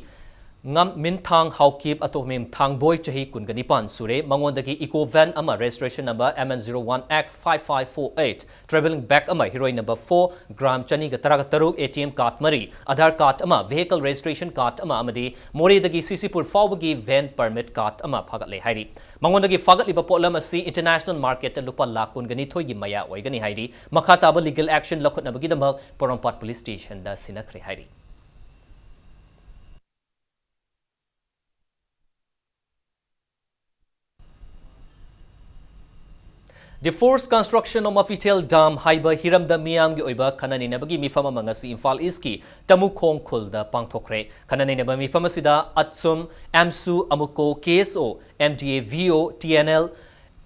ꯉꯝ ꯃꯤꯟꯊꯥꯡ ꯍꯥꯎꯀꯤꯞ ꯑꯇꯣꯃꯤꯝ ꯊꯥꯡꯕꯣꯏ ꯆꯍꯤ ꯀꯨꯟꯒ ꯅꯤꯄꯥꯟ ꯁꯨꯔꯦ꯫ ꯃꯉꯣꯟꯗꯒꯤ ꯏꯀꯣ ꯚꯦꯟ ꯑꯃ registration number M N zero one X five five four eight, travelling bag ꯑꯃ, ꯍꯦꯔꯣꯏꯟ ꯅꯝꯕꯔ ꯐꯣꯔ, ꯒ꯭ꯔꯥꯝ ꯆꯅꯤꯒ ꯇꯔꯥꯒ ꯇꯔꯨꯛ, A T M card ꯃꯔꯤ, ꯑꯙꯥꯔ ꯀꯥꯔꯗ ꯑꯃ, vehicle registration card ꯑꯃ ꯑꯃꯗꯤ ꯃꯣꯔꯦꯗꯒꯤ ꯁꯤꯁꯤꯄꯨꯔ ꯐꯥꯎꯕꯒꯤ ꯚꯦꯟ ꯄꯔꯃꯤꯠ ꯀꯥꯔꯗ ꯑꯃ ꯐꯥꯒꯠꯂꯦ ꯍꯥꯏꯔꯤ꯫ ꯃꯉꯣꯟꯗꯒꯤ ꯐꯥꯒꯠꯂꯤꯕ ꯄꯣꯠꯂꯝ ꯑꯁꯤ ꯏꯟꯇꯔꯅꯦꯁꯅꯦꯜ ꯃꯥꯔꯀꯦꯠꯇ ꯂꯨꯄꯥ ꯂꯥꯈ ꯀꯨꯟꯒ ꯅꯤꯊꯣꯏꯒꯤ ꯃꯌꯥ ꯑꯣꯏꯒꯅꯤ ꯍꯥꯏꯔꯤ꯫ ꯃꯈꯥ ꯇꯥꯕ ꯂꯤꯒꯦꯜ ꯑꯦꯛꯁꯟ ꯂꯧꯈꯠꯅꯕꯒꯤꯗꯃꯛ ꯄꯣꯔꯣꯝꯄꯥꯠ ꯄꯨꯂꯤꯁ ꯁ꯭ꯇꯦꯁꯟꯗ ꯁꯤꯟꯅꯈ꯭ꯔꯦ ꯍꯥꯏꯔꯤ꯫ The forced construction of Mapithel Dam ꯍꯥꯏꯕ ꯍꯤꯔꯝꯗ ꯃꯤꯌꯥꯝꯒꯤ ꯑꯣꯏꯕ ꯈꯟꯅ ꯅꯩꯅꯕꯒꯤ ꯃꯤꯐꯝ ꯑꯃ ꯉꯁꯤ ꯏꯝꯐꯥꯜ ꯏꯁꯀꯤ ꯇꯃꯨꯈꯣꯡ ꯈꯨꯜꯗ ꯄꯥꯡꯊꯣꯛꯈ꯭ꯔꯦ꯫ ꯈꯟꯅ ꯅꯩꯅꯕ ꯃꯤꯐꯝ ꯑꯁꯤꯗ ꯑꯠꯁꯨꯝ, ꯑꯦꯝꯁꯨ, ꯑꯃꯨꯀꯣ, K S O, M D A V O, T N L,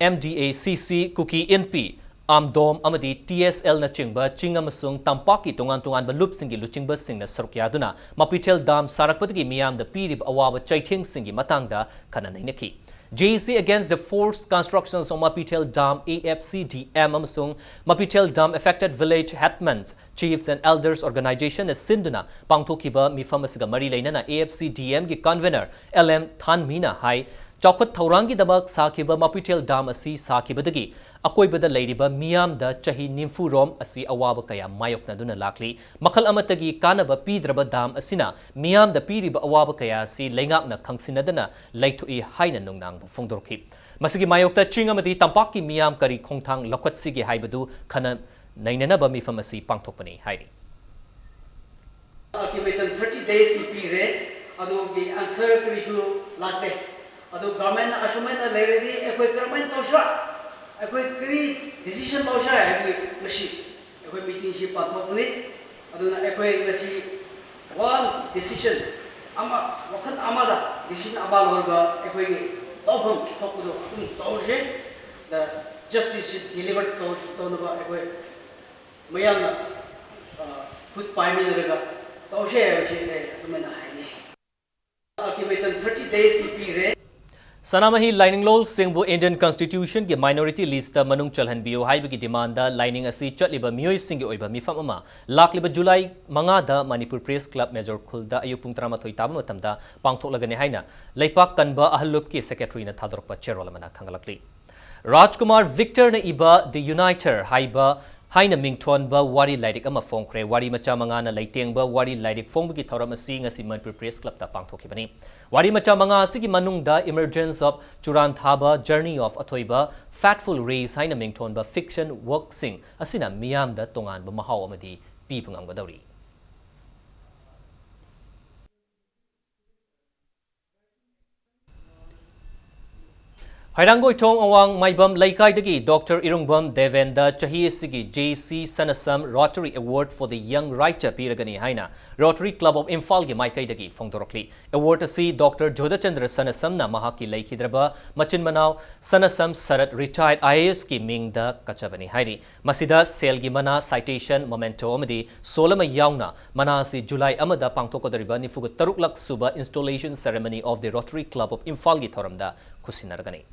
M D A C C, ꯀꯨꯀꯤ ꯏꯟꯄꯤ, ꯑꯥꯝꯗꯣꯝ ꯑꯃꯗꯤ T S L ꯅꯆꯤꯡꯕ ꯆꯤꯡ ꯑꯃꯁꯨꯡ ꯇꯝꯄꯥꯛꯀꯤ ꯇꯣꯉꯥꯟ ꯇꯣꯉꯥꯟꯕ ꯂꯨꯞꯁꯤꯡꯒꯤ ꯂꯨꯆꯤꯡꯕꯁꯤꯡꯅ ꯁꯔꯨꯛ ꯌꯥꯗꯨꯅ ꯃꯄꯤꯊꯦꯜ ꯗꯥꯝ ꯁꯥꯔꯛꯄꯗꯒꯤ ꯃꯤꯌꯥꯝꯗ ꯄꯤꯔꯤꯕ ꯑꯋꯥꯕ ꯆꯩꯊꯦꯡꯁꯤꯡꯒꯤ ꯃꯇꯥꯡꯗ ꯈꯟꯅ ꯅꯩꯅꯈꯤ꯫ J A C against the forced constructions of Mapithel Dam, A F C D M ꯑꯃꯁꯨꯡ Mapithel Dam Affected Village Headmen's Chiefs and Elders Organization ꯅ ꯁꯤꯟꯗꯨꯅ ꯄꯥꯡꯊꯣꯛꯈꯤꯕ ꯃꯤꯐꯝ ꯑꯁꯤꯒ ꯃꯔꯤ ꯂꯩꯅꯅ A F C D M ꯒꯤ convener L M ꯊꯥꯟꯃꯤꯅ ꯍꯥꯏ, ꯆꯥꯎꯈꯠ ꯊꯧꯔꯥꯡꯒꯤꯗꯃꯛ ꯁꯥꯈꯤꯕ ꯃꯄꯤꯊꯦꯜ ꯗꯥꯝ ꯑꯁꯤ ꯁꯥꯈꯤꯕꯗꯒꯤ ꯑꯀꯣꯏꯕꯗ ꯂꯩꯔꯤꯕ ꯃꯤꯌꯥꯝꯗ ꯆꯍꯤ ꯅꯤꯐꯨ ꯔꯣꯝ ꯑꯁꯤ ꯑꯋꯥꯕ ꯀꯌꯥ ꯃꯥꯌꯣꯛꯅꯗꯨꯅ ꯂꯥꯛꯂꯤ꯫ ꯃꯈꯜ ꯑꯃꯠꯇꯒꯤ ꯀꯥꯟꯅꯕ ꯄꯤꯗ꯭ꯔꯕ ꯗꯥꯝ ꯑꯁꯤꯅ ꯃꯤꯌꯥꯝꯗ ꯄꯤꯔꯤꯕ ꯑꯋꯥꯕ ꯀꯌꯥ ꯑꯁꯤ ꯂꯩꯉꯥꯛꯅ ꯈꯪꯁꯤꯟꯅꯗꯅ ꯂꯩꯊꯣꯛꯏ ꯍꯥꯏꯅ ꯅꯨꯡꯅꯥꯡꯕ ꯐꯣꯡꯗꯣꯔꯛꯈꯤ꯫ ꯃꯁꯤꯒꯤ ꯃꯥꯌꯣꯛꯇ ꯆꯤꯡ ꯑꯃꯗꯤ ꯇꯝꯄꯥꯛꯀꯤ ꯃꯤꯌꯥꯝ ꯀꯔꯤ ꯈꯣꯡꯊꯥꯡ ꯂꯧꯈꯠꯁꯤꯒꯦ ꯍꯥꯏꯕꯗꯨ ꯈꯟꯅ ꯅꯩꯅꯅꯕ ꯃꯤꯐꯝ ꯑꯁꯤ ꯄꯥꯡꯊꯣꯛꯄꯅꯤ ꯍꯥꯏꯔꯤ꯫ Ultimatum thirty days ꯇꯤ ꯄꯤꯔꯦ, ꯑꯗꯨꯒꯤ answer ꯀꯔꯤꯁꯨ ꯂꯥꯛꯇꯦ꯫ ꯑꯗꯨ government ꯅ ꯑꯁꯨꯃꯥꯏꯅ ꯂꯩꯔꯗꯤ ꯑꯩꯈꯣꯏ ꯀꯔꯝꯍꯥꯏꯅ ꯇꯧꯁꯤꯔꯥ, ꯑꯩꯈꯣꯏ ꯀꯔꯤ decision ꯂꯧꯁꯤꯔꯥ ꯍꯥꯏꯕꯒꯤ ꯉꯁꯤ ꯑꯩꯈꯣꯏ meeting ꯁꯤ ꯄꯥꯡꯊꯣꯛꯄꯅꯤ꯫ ꯑꯗꯨꯅ ꯑꯩꯈꯣꯏ ꯉꯁꯤ one decision ꯑꯃ, ꯋꯥꯈꯜ ꯑꯃꯗ decision ꯑꯃ ꯂꯧꯔꯒ ꯑꯩꯈꯣꯏꯒꯤ ꯇꯧꯐꯝ ꯊꯣꯛꯄꯗꯣ ꯑꯗꯨꯝ ꯇꯧꯔꯁꯦ꯫ The ꯖꯁꯇꯤꯁꯁꯤ ꯗꯤꯂꯤꯚꯔ ꯇꯧ-, ꯇꯧꯅꯕ ꯑꯩꯈꯣꯏ ꯃꯌꯥꯝꯅ, ꯑ, ꯈꯨꯠ ꯄꯥꯏꯃꯤꯟꯅꯔꯒ ꯇꯧꯁꯦ ꯍꯥꯏꯕꯁꯤ ꯑꯩ ꯑꯗꯨꯃꯥꯏꯅ ꯍꯥꯏꯅꯤꯡꯉꯤ꯫ Ultimatum thirty days ꯇꯤ ꯄꯤꯔꯦ꯫ ꯁꯅꯥꯃꯍꯤ ꯂꯥꯏꯅꯤꯡꯂꯣꯜꯁꯤꯡꯕꯨ Indian Constitution ꯒꯤ minority list ꯇ ꯃꯅꯨꯡ ꯆꯜꯍꯟꯕꯤꯌꯨ ꯍꯥꯏꯕꯒꯤ demand ꯗ ꯂꯥꯏꯅꯤꯡ ꯑꯁꯤ ꯆꯠꯂꯤꯕ ꯃꯤꯑꯣꯏꯁꯤꯡꯒꯤ ꯑꯣꯏꯕ ꯃꯤꯐꯝ ꯑꯃ ꯂꯥꯛꯂꯤꯕ ꯖꯨꯂꯥꯏ ꯃꯉꯥꯗ ꯃꯅꯤꯄꯨꯔ Press Club ꯃꯦꯖꯣꯔ ꯈꯨꯜꯗ ꯑꯌꯨꯛ ꯄꯨꯡ ꯇꯔꯥꯃꯥꯊꯣꯏ ꯇꯥꯕ ꯃꯇꯝꯗ ꯄꯥꯡꯊꯣꯛꯂꯒꯅꯤ ꯍꯥꯏꯅ ꯂꯩꯄꯥꯛ ꯀꯟꯕ ꯑꯍꯜ ꯂꯨꯞꯀꯤ secretary ꯅ ꯊꯥꯗꯣꯔꯛꯄ ꯆꯦꯔꯣꯜ ꯑꯃꯅ ꯈꯪꯍꯜꯂꯛꯂꯤ꯫ ꯔꯥꯖꯀꯨꯃꯥꯔ ꯚꯤꯛꯇꯔꯅ ꯏꯕ The Uniter ꯍꯥꯏꯕ, ꯍꯥꯏꯅ ꯃꯤꯡꯊꯣꯟꯕ ꯋꯥꯔꯤ ꯂꯥꯏꯔꯤꯛ ꯑꯃ ꯐꯣꯡꯈ꯭ꯔꯦ꯫ ꯋꯥꯔꯤ ꯃꯆꯥ ꯃꯉꯥꯅ ꯂꯩꯇꯦꯡꯕ ꯋꯥꯔꯤ ꯂꯥꯏꯔꯤꯛ ꯐꯣꯡꯕꯒꯤ ꯊꯧꯔꯝ ꯑꯁꯤ ꯉꯁꯤ ꯃꯅꯤꯄꯨꯔ Press Club ꯇ ꯄꯥꯡꯊꯣꯛꯈꯤꯕꯅꯤ꯫ ꯋꯥꯔꯤ ꯃꯆꯥ ꯃꯉꯥ ꯑꯁꯤꯒꯤ ꯃꯅꯨꯡꯗ Emergence of ꯆꯨꯔꯥꯟꯊꯥꯕ, Journey of ꯑꯊꯣꯏꯕ, Fateful Race ꯍꯥꯏꯅ ꯃꯤꯡꯊꯣꯟꯕ fiction work ꯁꯤꯡ ꯑꯁꯤꯅ ꯃꯤꯌꯥꯝꯗ ꯇꯣꯉꯥꯟꯕ ꯃꯍꯥꯎ ꯑꯃꯗꯤ ꯄꯤꯕ ꯉꯝꯒꯗꯧꯔꯤ꯫ ꯍꯩꯔꯥꯡꯒꯣꯏꯊꯣꯡ ꯑꯋꯥꯡ ꯃꯥꯏꯕꯝ ꯂꯩꯀꯥꯏꯗꯒꯤ ꯗꯣꯛꯇꯔ ꯏꯔꯨꯡꯕꯝ ꯗꯦꯕꯦꯟꯗ ꯆꯍꯤ ꯑꯁꯤꯒꯤ J C ꯁꯅꯁꯝ Rotary Award for the Young Writer ꯄꯤꯔꯒꯅꯤ ꯍꯥꯏꯅ Rotary Club of ꯏꯝꯐꯥꯜꯒꯤ ꯃꯥꯏꯀꯩꯗꯒꯤ ꯐꯣꯡꯗꯣꯔꯛꯂꯤ꯫ Award ꯑꯁꯤ ꯗꯣꯛꯇꯔ ꯖꯣꯙꯆꯟꯗ꯭ꯔ ꯁꯅꯁꯝꯅ ꯃꯍꯥꯛꯀꯤ ꯂꯩꯈꯤꯗ꯭ꯔꯕ ꯃꯆꯤꯟ ꯃꯅꯥꯎ ꯁꯅꯁꯝ ꯁꯔꯠ, retired I A S ꯀꯤ ꯃꯤꯡꯗ ꯀꯠꯆꯕꯅꯤ ꯍꯥꯏꯔꯤ꯫ ꯃꯁꯤꯗ ꯁꯦꯜꯒꯤ ꯃꯅꯥ, citation, memento ꯑꯃꯗꯤ ꯁꯣꯜ ꯑꯃ ꯌꯥꯎꯅ ꯃꯅꯥ ꯑꯁꯤ ꯖꯨꯂꯥꯏ ꯑꯃꯗ ꯄꯥꯡꯊꯣꯛꯀꯗꯧꯔꯤꯕ ꯅꯤꯐꯨꯒ ꯇꯔꯨꯛꯂꯛ ꯁꯨꯕ Installation Ceremony of the Rotary Club of ꯏꯝꯐꯥꯜꯒꯤ ꯊꯧꯔꯝꯗ ꯈꯨꯠꯁꯤꯟꯅꯔꯒꯅꯤ꯫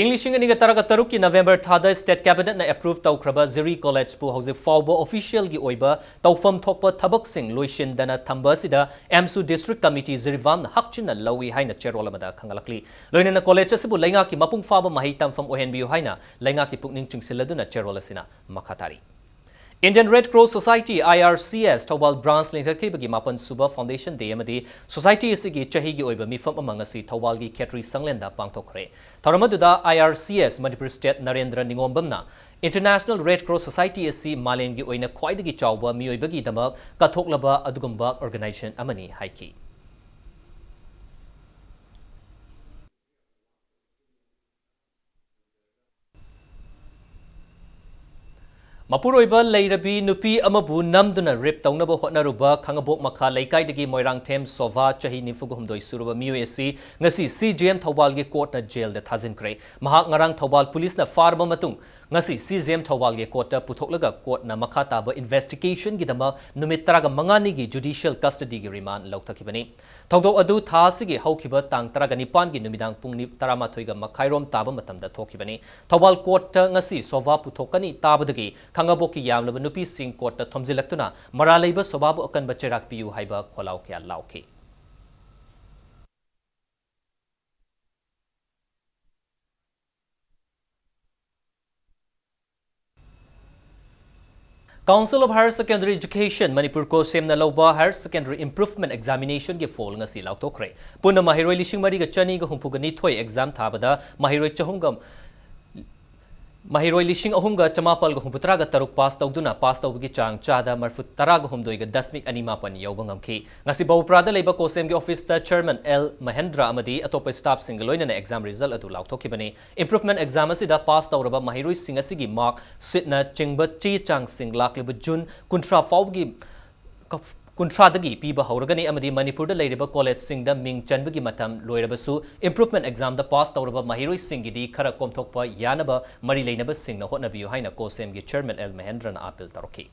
ꯏꯪ ꯂꯤꯁꯤꯡ ꯑꯅꯤꯒ ꯇꯔꯥꯒ ꯇꯔꯨꯛꯀꯤ ꯅꯕꯦꯝꯕꯔ ꯊꯥꯗ State Cabinet ꯅ approve ꯇꯧꯈ꯭ꯔꯕ ꯖꯤꯔꯤ College ꯄꯨ ꯍꯧꯖꯤꯛ ꯐꯥꯎꯕ official ꯒꯤ ꯑꯣꯏꯕ ꯇꯧꯐꯝ ꯊꯣꯛꯄ ꯊꯕꯛꯁꯤꯡ ꯂꯣꯏꯁꯤꯟꯗꯅ ꯊꯝꯕ ꯑꯁꯤꯗ ꯑꯦꯝꯁꯨ District Committee ꯖꯤꯔꯤꯕꯥꯝꯅ ꯍꯛꯆꯤꯟꯅ ꯂꯧꯏ ꯍꯥꯏꯅ ꯆꯦꯔꯣꯜ ꯑꯃꯗ ꯈꯪꯍꯜꯂꯛꯂꯤ꯫ ꯂꯣꯏꯅꯅ college ꯑꯁꯤꯕꯨ ꯂꯩꯉꯥꯛꯀꯤ ꯃꯄꯨꯡ ꯐꯥꯕ ꯃꯍꯩ ꯇꯝꯐꯝ ꯑꯣꯏꯍꯟꯕꯤꯌꯨ ꯍꯥꯏꯅ ꯂꯩꯉꯥꯛꯀꯤ ꯄꯨꯛꯅꯤꯡ ꯆꯤꯡꯁꯤꯜꯂꯗꯨꯅ ꯆꯦꯔꯣꯜ ꯑꯁꯤꯅ ꯃꯈꯥ ꯇꯥꯔꯤ꯫ Indian Red Cross Society, I R C S, Thoubal branch ꯂꯤꯡꯈꯠꯈꯤꯕꯒꯤ ꯃꯥꯄꯟ ꯁꯨꯕ Foundation Day ꯑꯃꯗꯤ society ꯑꯁꯤꯒꯤ ꯆꯍꯤꯒꯤ ꯑꯣꯏꯕ ꯃꯤꯐꯝ ꯑꯃ ꯉꯁꯤ ꯊꯧꯕꯥꯜꯒꯤ ꯈꯦꯇ꯭ꯔꯤ ꯁꯪꯂꯦꯟꯗ ꯄꯥꯡꯊꯣꯛꯈ꯭ꯔꯦ꯫ ꯊꯧꯔꯝ ꯑꯗꯨꯗ I R C S Manipur State Narendra ꯅꯤꯉꯣꯝꯕꯝꯅ International Red Cross Society ꯑꯁꯤ ꯃꯥꯂꯦꯝꯒꯤ ꯑꯣꯏꯅ ꯈ꯭ꯋꯥꯏꯗꯒꯤ ꯆꯥꯎꯕ ꯃꯤꯑꯣꯏꯕꯒꯤꯗꯃꯛ ꯀꯠꯊꯣꯛꯂꯕ ꯑꯗꯨꯒꯨꯝꯕ organization ꯑꯃꯅꯤ ꯍꯥꯏꯈꯤ꯫ ꯃꯄꯨꯔꯣꯏꯕ ꯂꯩꯔꯕꯤ ꯅꯨꯄꯤ ꯑꯃꯕꯨ ꯅꯝꯗꯨꯅ rape ꯇꯧꯅꯕ ꯍꯣꯠꯅꯔꯨꯕ ꯈꯥꯉꯕꯣꯛ ꯃꯈꯥ ꯂꯩꯀꯥꯏꯗꯒꯤ ꯃꯣꯏꯔꯥꯡꯊꯦꯝ ꯁꯣꯚꯥ, ꯆꯍꯤ ꯅꯤꯐꯨ ꯍꯨꯝꯗꯣꯏ ꯁꯨꯔꯕ ꯃꯤꯑꯣꯏ ꯑꯁꯤ ꯉꯁꯤ C J M ꯊꯧꯕꯥꯜꯒꯤ courtꯅ jailꯗ ꯊꯥꯖꯤꯟꯈ꯭ꯔꯦ꯫ ꯃꯍꯥꯛ ꯉꯔꯥꯡ ꯊꯧꯕꯥꯜ policeꯅ ꯐꯥꯔꯕ ꯃꯇꯨꯡ ꯉꯁꯤ C J M ꯊꯧꯕꯥꯜꯒꯤ courtꯇ ꯄꯨꯊꯣꯛꯂꯒ courtꯅ ꯃꯈꯥ ꯇꯥꯕ investigationꯒꯤꯗꯃꯛ ꯅꯨꯃꯤꯠ ꯇꯔꯥꯃꯉꯥꯅꯤꯒꯤ judicial custodyꯒꯤ remand ꯂꯧꯊꯈꯤꯕꯅꯤ꯫ ꯊꯧꯗꯣꯛ ꯑꯗꯨ ꯊꯥ ꯑꯁꯤꯒꯤ ꯍꯧꯈꯤꯕ ꯇꯥꯡ ꯇꯔꯥꯅꯤꯄꯥꯟꯒꯤ ꯅꯨꯃꯤꯗꯥꯡ ꯄꯨꯡ ꯅꯤ-, ꯇꯔꯥꯃꯥꯊꯣꯏꯒ ꯃꯈꯥꯏꯔꯣꯝ ꯇꯥꯕ ꯃꯇꯝꯗ ꯊꯣꯛꯈꯤꯕꯅꯤ꯫ ꯊꯧꯕꯥꯜ courtꯇ ꯉꯁꯤ ꯁꯣꯚꯥ ꯄꯨꯊꯣꯛꯀꯅꯤ ꯇꯥꯕꯗꯒꯤ ꯈꯥꯉꯕꯣꯛꯀꯤ ꯌꯥꯝꯂꯕ ꯅꯨꯄꯤꯁꯤꯡ courtꯇ ꯊꯣꯝꯖꯤꯜꯂꯛꯇꯨꯅ ꯃꯔꯥꯜ ꯂꯩꯕ ꯁꯣꯚꯥꯕꯨ ꯑꯀꯟꯕ ꯆꯩꯔꯥꯛ ꯄꯤꯌꯨ ꯍꯥꯏꯕ ꯈꯣꯜꯂꯥꯎ ꯀꯌꯥ ꯂꯥꯎꯈꯤ꯫ Council of Higher Secondary Education Manipur ꯀꯣꯁꯦꯝꯅ ꯂꯧꯕ Higher Secondary Improvement Examinationꯒꯤ ꯐꯣꯜ ꯉꯁꯤ ꯂꯥꯎꯊꯣꯛꯈ꯭ꯔꯦ꯫ ꯄꯨꯟꯅ ꯃꯍꯩꯔꯣꯏ ꯂꯤꯁꯤꯡ ꯃꯔꯤꯒ ꯆꯅꯤꯒ ꯍꯨꯝꯐꯨꯒ ꯅꯤꯊꯣꯏ exam ꯊꯥꯕꯗ ꯃꯍꯩꯔꯣꯏ ꯆꯍꯨꯝꯒ, ꯃꯍꯩꯔꯣꯏ ꯂꯤꯁꯤꯡ ꯑꯍꯨꯝꯒ ꯆꯃꯥꯄꯜꯒ ꯍꯨꯝꯐꯨꯇꯔꯥꯒ ꯇꯔꯨꯛ pass ꯇꯧꯗꯨꯅ pass ꯇꯧꯕꯒꯤ ꯆꯥꯡ ꯆꯥꯗ ꯃꯔꯤꯐꯨ ꯇꯔꯥꯒ ꯍꯨꯝꯗꯣꯏꯒ ꯗꯁꯃꯤꯛ ꯑꯅꯤ ꯃꯥꯄꯟ ꯌꯧꯕ ꯉꯝꯈꯤ꯫ ꯉꯁꯤ ꯕꯧꯄ꯭ꯔꯥꯗ ꯂꯩꯕ ꯀꯣꯁꯦꯝꯒꯤ officeꯇ Chairman L ꯃꯍꯦꯟꯗ꯭ꯔ ꯑꯃꯗꯤ ꯑꯇꯣꯞꯄ staffꯁꯤꯡꯒ ꯂꯣꯏꯅꯅ exam result ꯑꯗꯨ ꯂꯥꯎꯊꯣꯛꯈꯤꯕꯅꯤ꯫ Improvement exam ꯑꯁꯤꯗ pass ꯇꯧꯔꯕ ꯃꯍꯩꯔꯣꯏꯁꯤꯡ ꯑꯁꯤꯒꯤ mark sheetꯅ ꯆꯤꯡꯕ ꯆꯦ ꯆꯥꯡꯁꯤꯡ ꯂꯥꯛꯂꯤꯕ June ꯀꯨꯟꯊ꯭ꯔꯥ ꯐꯥꯎꯕꯒꯤ, ꯀꯨꯟꯊ꯭ꯔꯥꯗꯒꯤ ꯄꯤꯕ ꯍꯧꯔꯒꯅꯤ ꯑꯃꯗꯤ ꯃꯅꯤꯄꯨꯔꯗ ꯂꯩꯔꯤꯕ collegeꯁꯤꯡꯗ ꯃꯤꯡ ꯆꯟꯕꯒꯤ ꯃꯇꯝ ꯂꯣꯏꯔꯕꯁꯨ improvement examꯗ pass ꯇꯧꯔꯕ ꯃꯍꯩꯔꯣꯏꯁꯤꯡꯒꯤꯗꯤ ꯈꯔ ꯀꯣꯝꯊꯣꯛꯄ ꯌꯥꯅꯕ ꯃꯔꯤ ꯂꯩꯅꯕꯁꯤꯡꯅ ꯍꯣꯠꯅꯕꯤꯌꯨ ꯍꯥꯏꯅ ꯀꯣꯁꯦꯝꯒꯤ Chairman L ꯃꯍꯦꯟꯗ꯭ꯔꯅ appeal ꯇꯧꯔꯛꯈꯤ꯫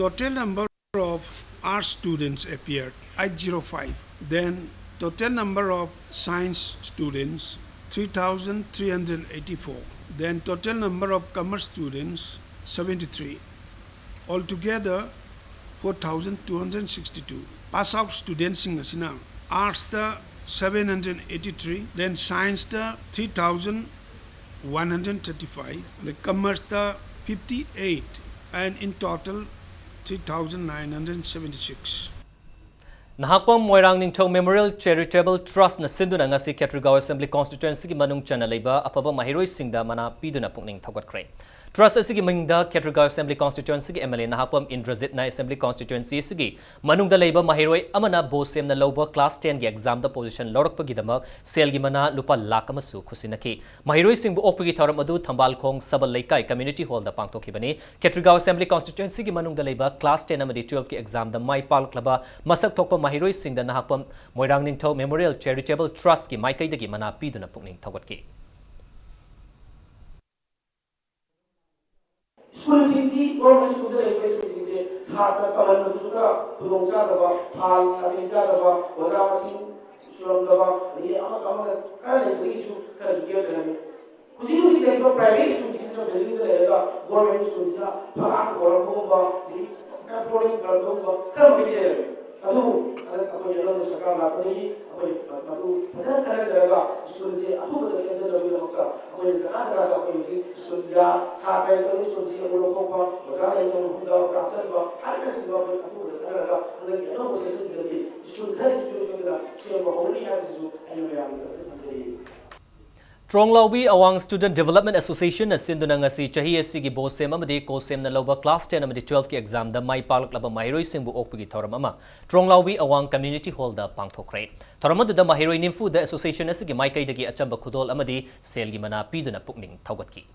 Total number of arts students appeared, eight zero five. Then total number of science students, three thousand three hundred eighty-four. Then total number of commerce students, seventy-three. Altogether, four thousand two hundred sixty-two. Pass out studentsꯁꯤꯡ ꯑꯁꯤꯅ artsꯇ seven hundred eighty-three, then scienceꯇ three thousand one hundred thirty-five, ꯑꯗꯩ commerceꯇ fifty-eight, and in total three thousand nine hundred seventy-six. Nahakpam ꯃꯣꯏꯔꯥꯡ ꯅꯤꯡꯊꯧ Memorial Charitable Trustꯅ ꯁꯤꯟꯗꯨꯅ ꯉꯁꯤ ꯈꯦꯇ꯭ꯔꯤꯒꯥꯎ Assembly Constituencyꯒꯤ ꯃꯅꯨꯡ ꯆꯟꯅ ꯂꯩꯕ ꯑꯐꯕ ꯃꯍꯩꯔꯣꯏꯁꯤꯡꯗ ꯃꯅꯥ ꯄꯤꯗꯨꯅ ꯄꯨꯛꯅꯤꯡ ꯊꯧꯒꯠꯈ꯭ꯔꯦ꯫ Trust ꯑꯁꯤꯒꯤ ꯃꯤꯡꯗ ꯈꯦꯇ꯭ꯔꯤꯒꯥꯎ Assembly Constituencyꯒꯤ MLA Nahakpam ꯏꯟꯗ꯭ꯔꯖꯤꯠꯅ Assembly Constituency ꯑꯁꯤꯒꯤ ꯃꯅꯨꯡꯗ ꯂꯩꯕ ꯃꯍꯩꯔꯣꯏ ꯑꯃꯅ BOSEMꯅ ꯂꯧꯕ class tenꯒꯤ examꯗ position ꯂꯧꯔꯛꯄꯒꯤꯗꯃꯛ ꯁꯦꯜꯒꯤ ꯃꯅꯥ ꯂꯨꯄꯥ ꯂꯥꯈ ꯑꯃꯁꯨ ꯈꯨꯠꯁꯤꯟꯅꯈꯤ꯫ ꯃꯍꯩꯔꯣꯏꯁꯤꯡꯕꯨ ꯑꯣꯛꯄꯒꯤ ꯊꯧꯔꯝ ꯑꯗꯨ ꯊꯝꯕꯥꯜꯈꯣꯡ ꯁꯕꯜ ꯂꯩꯀꯥꯏ Community Hallꯗ ꯄꯥꯡꯊꯣꯛꯈꯤꯕꯅꯤ꯫ ꯈꯦꯇ꯭ꯔꯤꯒꯥꯎ Assembly Constituencyꯒꯤ ꯃꯅꯨꯡꯗ ꯂꯩꯕ class ten ꯑꯃꯗꯤ twelveꯀꯤ examꯗ ꯃꯥꯏ ꯄꯥꯛꯂꯛꯂꯕ ꯃꯁꯛ ꯊꯣꯛꯄ ꯃꯍꯩꯔꯣꯏꯁꯤꯡꯗ ꯅꯍꯥꯛꯄꯝ ꯃꯣꯏꯔꯥꯡ ꯅꯤꯡꯊꯧ Memorial Charitable Trustꯀꯤ ꯃꯥꯏꯀꯩꯗꯒꯤ ꯃꯅꯥ ꯄꯤꯗꯨꯅ ꯄꯨꯛꯅꯤꯡ ꯊꯧꯒꯠꯈꯤ꯫ ꯁ꯭ꯀꯨꯜꯁꯤꯡꯁꯤ, ꯒꯣꯔꯃꯦꯟ ꯁ꯭ꯀꯨꯜꯗ ꯂꯩꯔꯤꯕ ꯁ꯭ꯀꯨꯜꯁꯤꯡꯁꯦ ꯁꯥꯇ꯭ꯔ ꯇꯝꯍꯟꯕꯗꯁꯨ ꯈꯔ ꯈꯨꯗꯣꯡꯆꯥꯗꯕ, ꯐꯥꯜ ꯅꯥꯇꯩ ꯆꯥꯗꯕ, ꯑꯣꯖꯥ ꯃꯁꯤꯡ ꯁꯨꯔꯝꯗꯕ, ꯑꯗꯒꯤ ꯑꯃꯒ ꯑꯃꯒ ꯈꯔ ꯂꯩꯕꯒꯤꯁꯨ ꯈꯔꯁꯨ gap ꯂꯩꯔꯝꯃꯤ꯫ ꯍꯧꯖꯤꯛ ꯍꯧꯖꯤꯛ ꯂꯩꯔꯤꯕ private ꯁ꯭ꯀꯨꯜꯁꯤꯡꯁꯤꯅ buildingꯗ ꯂꯩꯔꯒ ꯒꯣꯔꯃꯦꯟ ꯁ꯭ꯀꯨꯜꯁꯤꯅ ꯐꯛꯂꯥꯡ ꯍꯣꯔꯝꯕꯒꯨꯝꯕ, ꯑꯗꯒꯤ controlling ꯇꯧꯔꯝꯕꯒꯨꯝꯕ ꯈꯔ ꯃꯈꯩꯗꯤ ꯂꯩꯔꯝꯃꯤ꯫ ꯑꯗꯨꯕꯨ ꯍꯟꯗꯛ ꯑꯩꯈꯣꯏꯒꯤ ꯑꯅꯧꯕ ꯁꯔꯀꯥꯔ ꯂꯥꯛꯄꯗꯒꯤ ꯑꯩꯈꯣꯏ ꯃꯗꯨ ꯐꯖꯅ ꯈꯟꯅꯖꯔꯒ ꯁ꯭ꯀꯨꯜꯁꯦ ꯑꯊꯨꯕꯗ ꯁꯦꯝꯖꯅꯕꯒꯤꯗꯃꯛꯇ ꯑꯩꯈꯣꯏꯅ ꯖꯒꯥ ꯖꯒꯥꯗ ꯑꯩꯈꯣꯏ ꯍꯧꯖꯤꯛ ꯁ꯭ꯀꯨꯜ ꯌꯥ-, ꯁꯥꯇ꯭ꯔ ꯂꯩꯇꯕ ꯁ꯭ꯀꯨꯜꯁꯤꯡ ꯑꯃꯨꯛ ꯂꯧꯊꯣꯛꯄ, ꯑꯣꯖꯥ ꯂꯩꯇꯕ ꯃꯐꯝꯗ ꯑꯣꯖꯥ ꯍꯥꯞꯆꯤꯟꯕ ꯍꯥꯏꯕꯅꯆꯤꯡꯕ ꯑꯩꯈꯣꯏ ꯑꯊꯨꯕꯗ ꯈꯟꯅꯔꯒ ꯍꯟꯗꯛꯀꯤ ꯑꯅꯧꯕ sessionꯁꯤꯗꯗꯤ ꯁ꯭ꯀꯨꯜ ꯈꯔꯒꯤ ꯁꯣꯏ ꯁꯣꯏꯗꯅ ꯁꯦꯝꯕ ꯍꯧꯔꯅꯤ ꯍꯥꯏꯕꯁꯤꯁꯨ ꯑꯩꯅ ꯃꯌꯥꯝꯒꯤ ꯃꯐꯝꯗ ꯊꯝꯖꯔꯤ꯫ ꯇ꯭ꯔꯣꯡꯂꯥꯎꯕꯤ ꯑꯋꯥꯡ Student Development Associationꯅ ꯁꯤꯟꯗꯨꯅ ꯉꯁꯤ ꯆꯍꯤ ꯑꯁꯤꯒꯤ BOSEM ꯑꯃꯗꯤ COHSEMꯅ ꯂꯧꯕ class ten ꯑꯃꯗꯤ twelveꯀꯤ examꯗ ꯃꯥꯏ ꯄꯥꯛꯂꯛꯂꯕ ꯃꯍꯩꯔꯣꯏꯁꯤꯡꯕꯨ ꯑꯣꯛꯄꯒꯤ ꯊꯧꯔꯝ ꯑꯃ ꯇ꯭ꯔꯣꯡꯂꯥꯎꯕꯤ ꯑꯋꯥꯡ Community Hallꯗ ꯄꯥꯡꯊꯣꯛꯈ꯭ꯔꯦ꯫ ꯊꯧꯔꯝ ꯑꯗꯨꯗ ꯃꯍꯩꯔꯣꯏ ꯅꯤꯐꯨꯗ association ꯑꯁꯤꯒꯤ ꯃꯥꯏꯀꯩꯗꯒꯤ ꯑꯆꯝꯕ ꯈꯨꯗꯣꯜ ꯑꯃꯗꯤ ꯁꯦꯜꯒꯤ ꯃꯅꯥ ꯄꯤꯗꯨꯅ ꯄꯨꯛꯅꯤꯡ ꯊꯧꯒꯠꯈꯤ꯫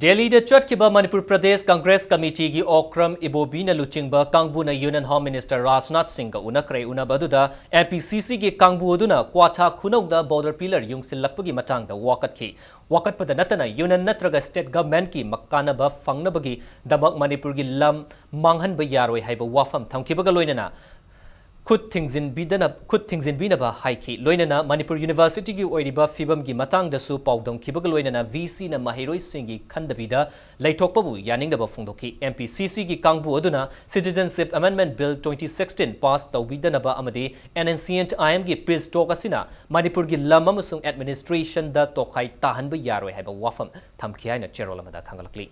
ꯗꯦꯜꯂꯤꯗ ꯆꯠꯈꯤꯕ ꯃꯅꯤꯄꯨꯔ ꯄ꯭ꯔꯗꯦꯁ ꯀꯪꯒ꯭ꯔꯦꯁ ꯀꯃꯤꯇꯤꯒꯤ ꯑꯣꯀ꯭ꯔꯝ ꯏꯕꯣꯕꯤꯅ ꯂꯨꯆꯤꯡꯕ ꯀꯥꯡꯕꯨꯅ Union Home Minister ꯔꯥꯖꯅꯥꯊ ꯁꯤꯡꯒ ꯎꯅꯈ꯭ꯔꯦ꯫ ꯎꯅꯕ ꯑꯗꯨꯗ MPCCꯒꯤ ꯀꯥꯡꯕꯨ ꯑꯗꯨꯅ ꯀ꯭ꯋꯥꯊꯥ ꯈꯨꯅꯧꯗ border pillar ꯌꯨꯡꯁꯤꯜꯂꯛꯄꯒꯤ ꯃꯇꯥꯡꯗ ꯋꯥꯀꯠꯈꯤ꯫ ꯋꯥꯀꯠꯄꯗ ꯅꯠꯇꯅ Union ꯅꯠꯇ꯭ꯔꯒ state governmentꯀꯤ ꯃ-, ꯀꯥꯟꯅꯕ ꯐꯪꯅꯕꯒꯤꯗꯃꯛ ꯃꯅꯤꯄꯨꯔꯒꯤ ꯂꯝ ꯃꯥꯡꯍꯟꯕ ꯌꯥꯔꯣꯏ ꯍꯥꯏꯕ ꯋꯥꯐꯝ ꯊꯝꯈꯤꯕꯒ ꯂꯣꯏꯅꯅ ꯈꯨꯠ ꯊꯤꯡꯖꯤꯟꯕꯤꯗꯅ-, ꯈꯨꯠ ꯊꯤꯡꯖꯤꯟꯕꯤꯅꯕ ꯍꯥꯏꯈꯤ꯫ ꯂꯣꯏꯅꯅ ꯃꯅꯤꯄꯨꯔ Universityꯒꯤ ꯑꯣꯏꯔꯤꯕ ꯐꯤꯕꯝꯒꯤ ꯃꯇꯥꯡꯗꯁꯨ ꯄꯥꯎꯗꯝꯈꯤꯕꯒ ꯂꯣꯏꯅꯅ VCꯅ ꯃꯍꯩꯔꯣꯏꯁꯤꯡꯒꯤ ꯈꯟꯗꯕꯤꯗ ꯂꯩꯊꯣꯛꯄꯕꯨ ꯌꯥꯅꯤꯡꯗꯕ ꯐꯣꯡꯗꯣꯛꯈꯤ꯫ MPCCꯒꯤ ꯀꯥꯡꯕꯨ ꯑꯗꯨꯅ Citizenship Amendment Bill twenty sixteen pass ꯇꯧꯕꯤꯗꯅꯕ ꯑꯃꯗꯤ N N C N T I Mꯒꯤ peace talk ꯑꯁꯤꯅ ꯃꯅꯤꯄꯨꯔꯒꯤ ꯂꯝ ꯑꯃꯁꯨꯡ administrationꯗ ꯇꯣꯈꯥꯏ ꯇꯥꯍꯟꯕ ꯌꯥꯔꯣꯏ ꯍꯥꯏꯕ ꯋꯥꯐꯝ ꯊꯝꯈꯤ ꯍꯥꯏꯅ ꯆꯦꯔꯣꯜ ꯑꯃꯗ ꯈꯪꯒꯠꯂꯛꯂꯤ꯫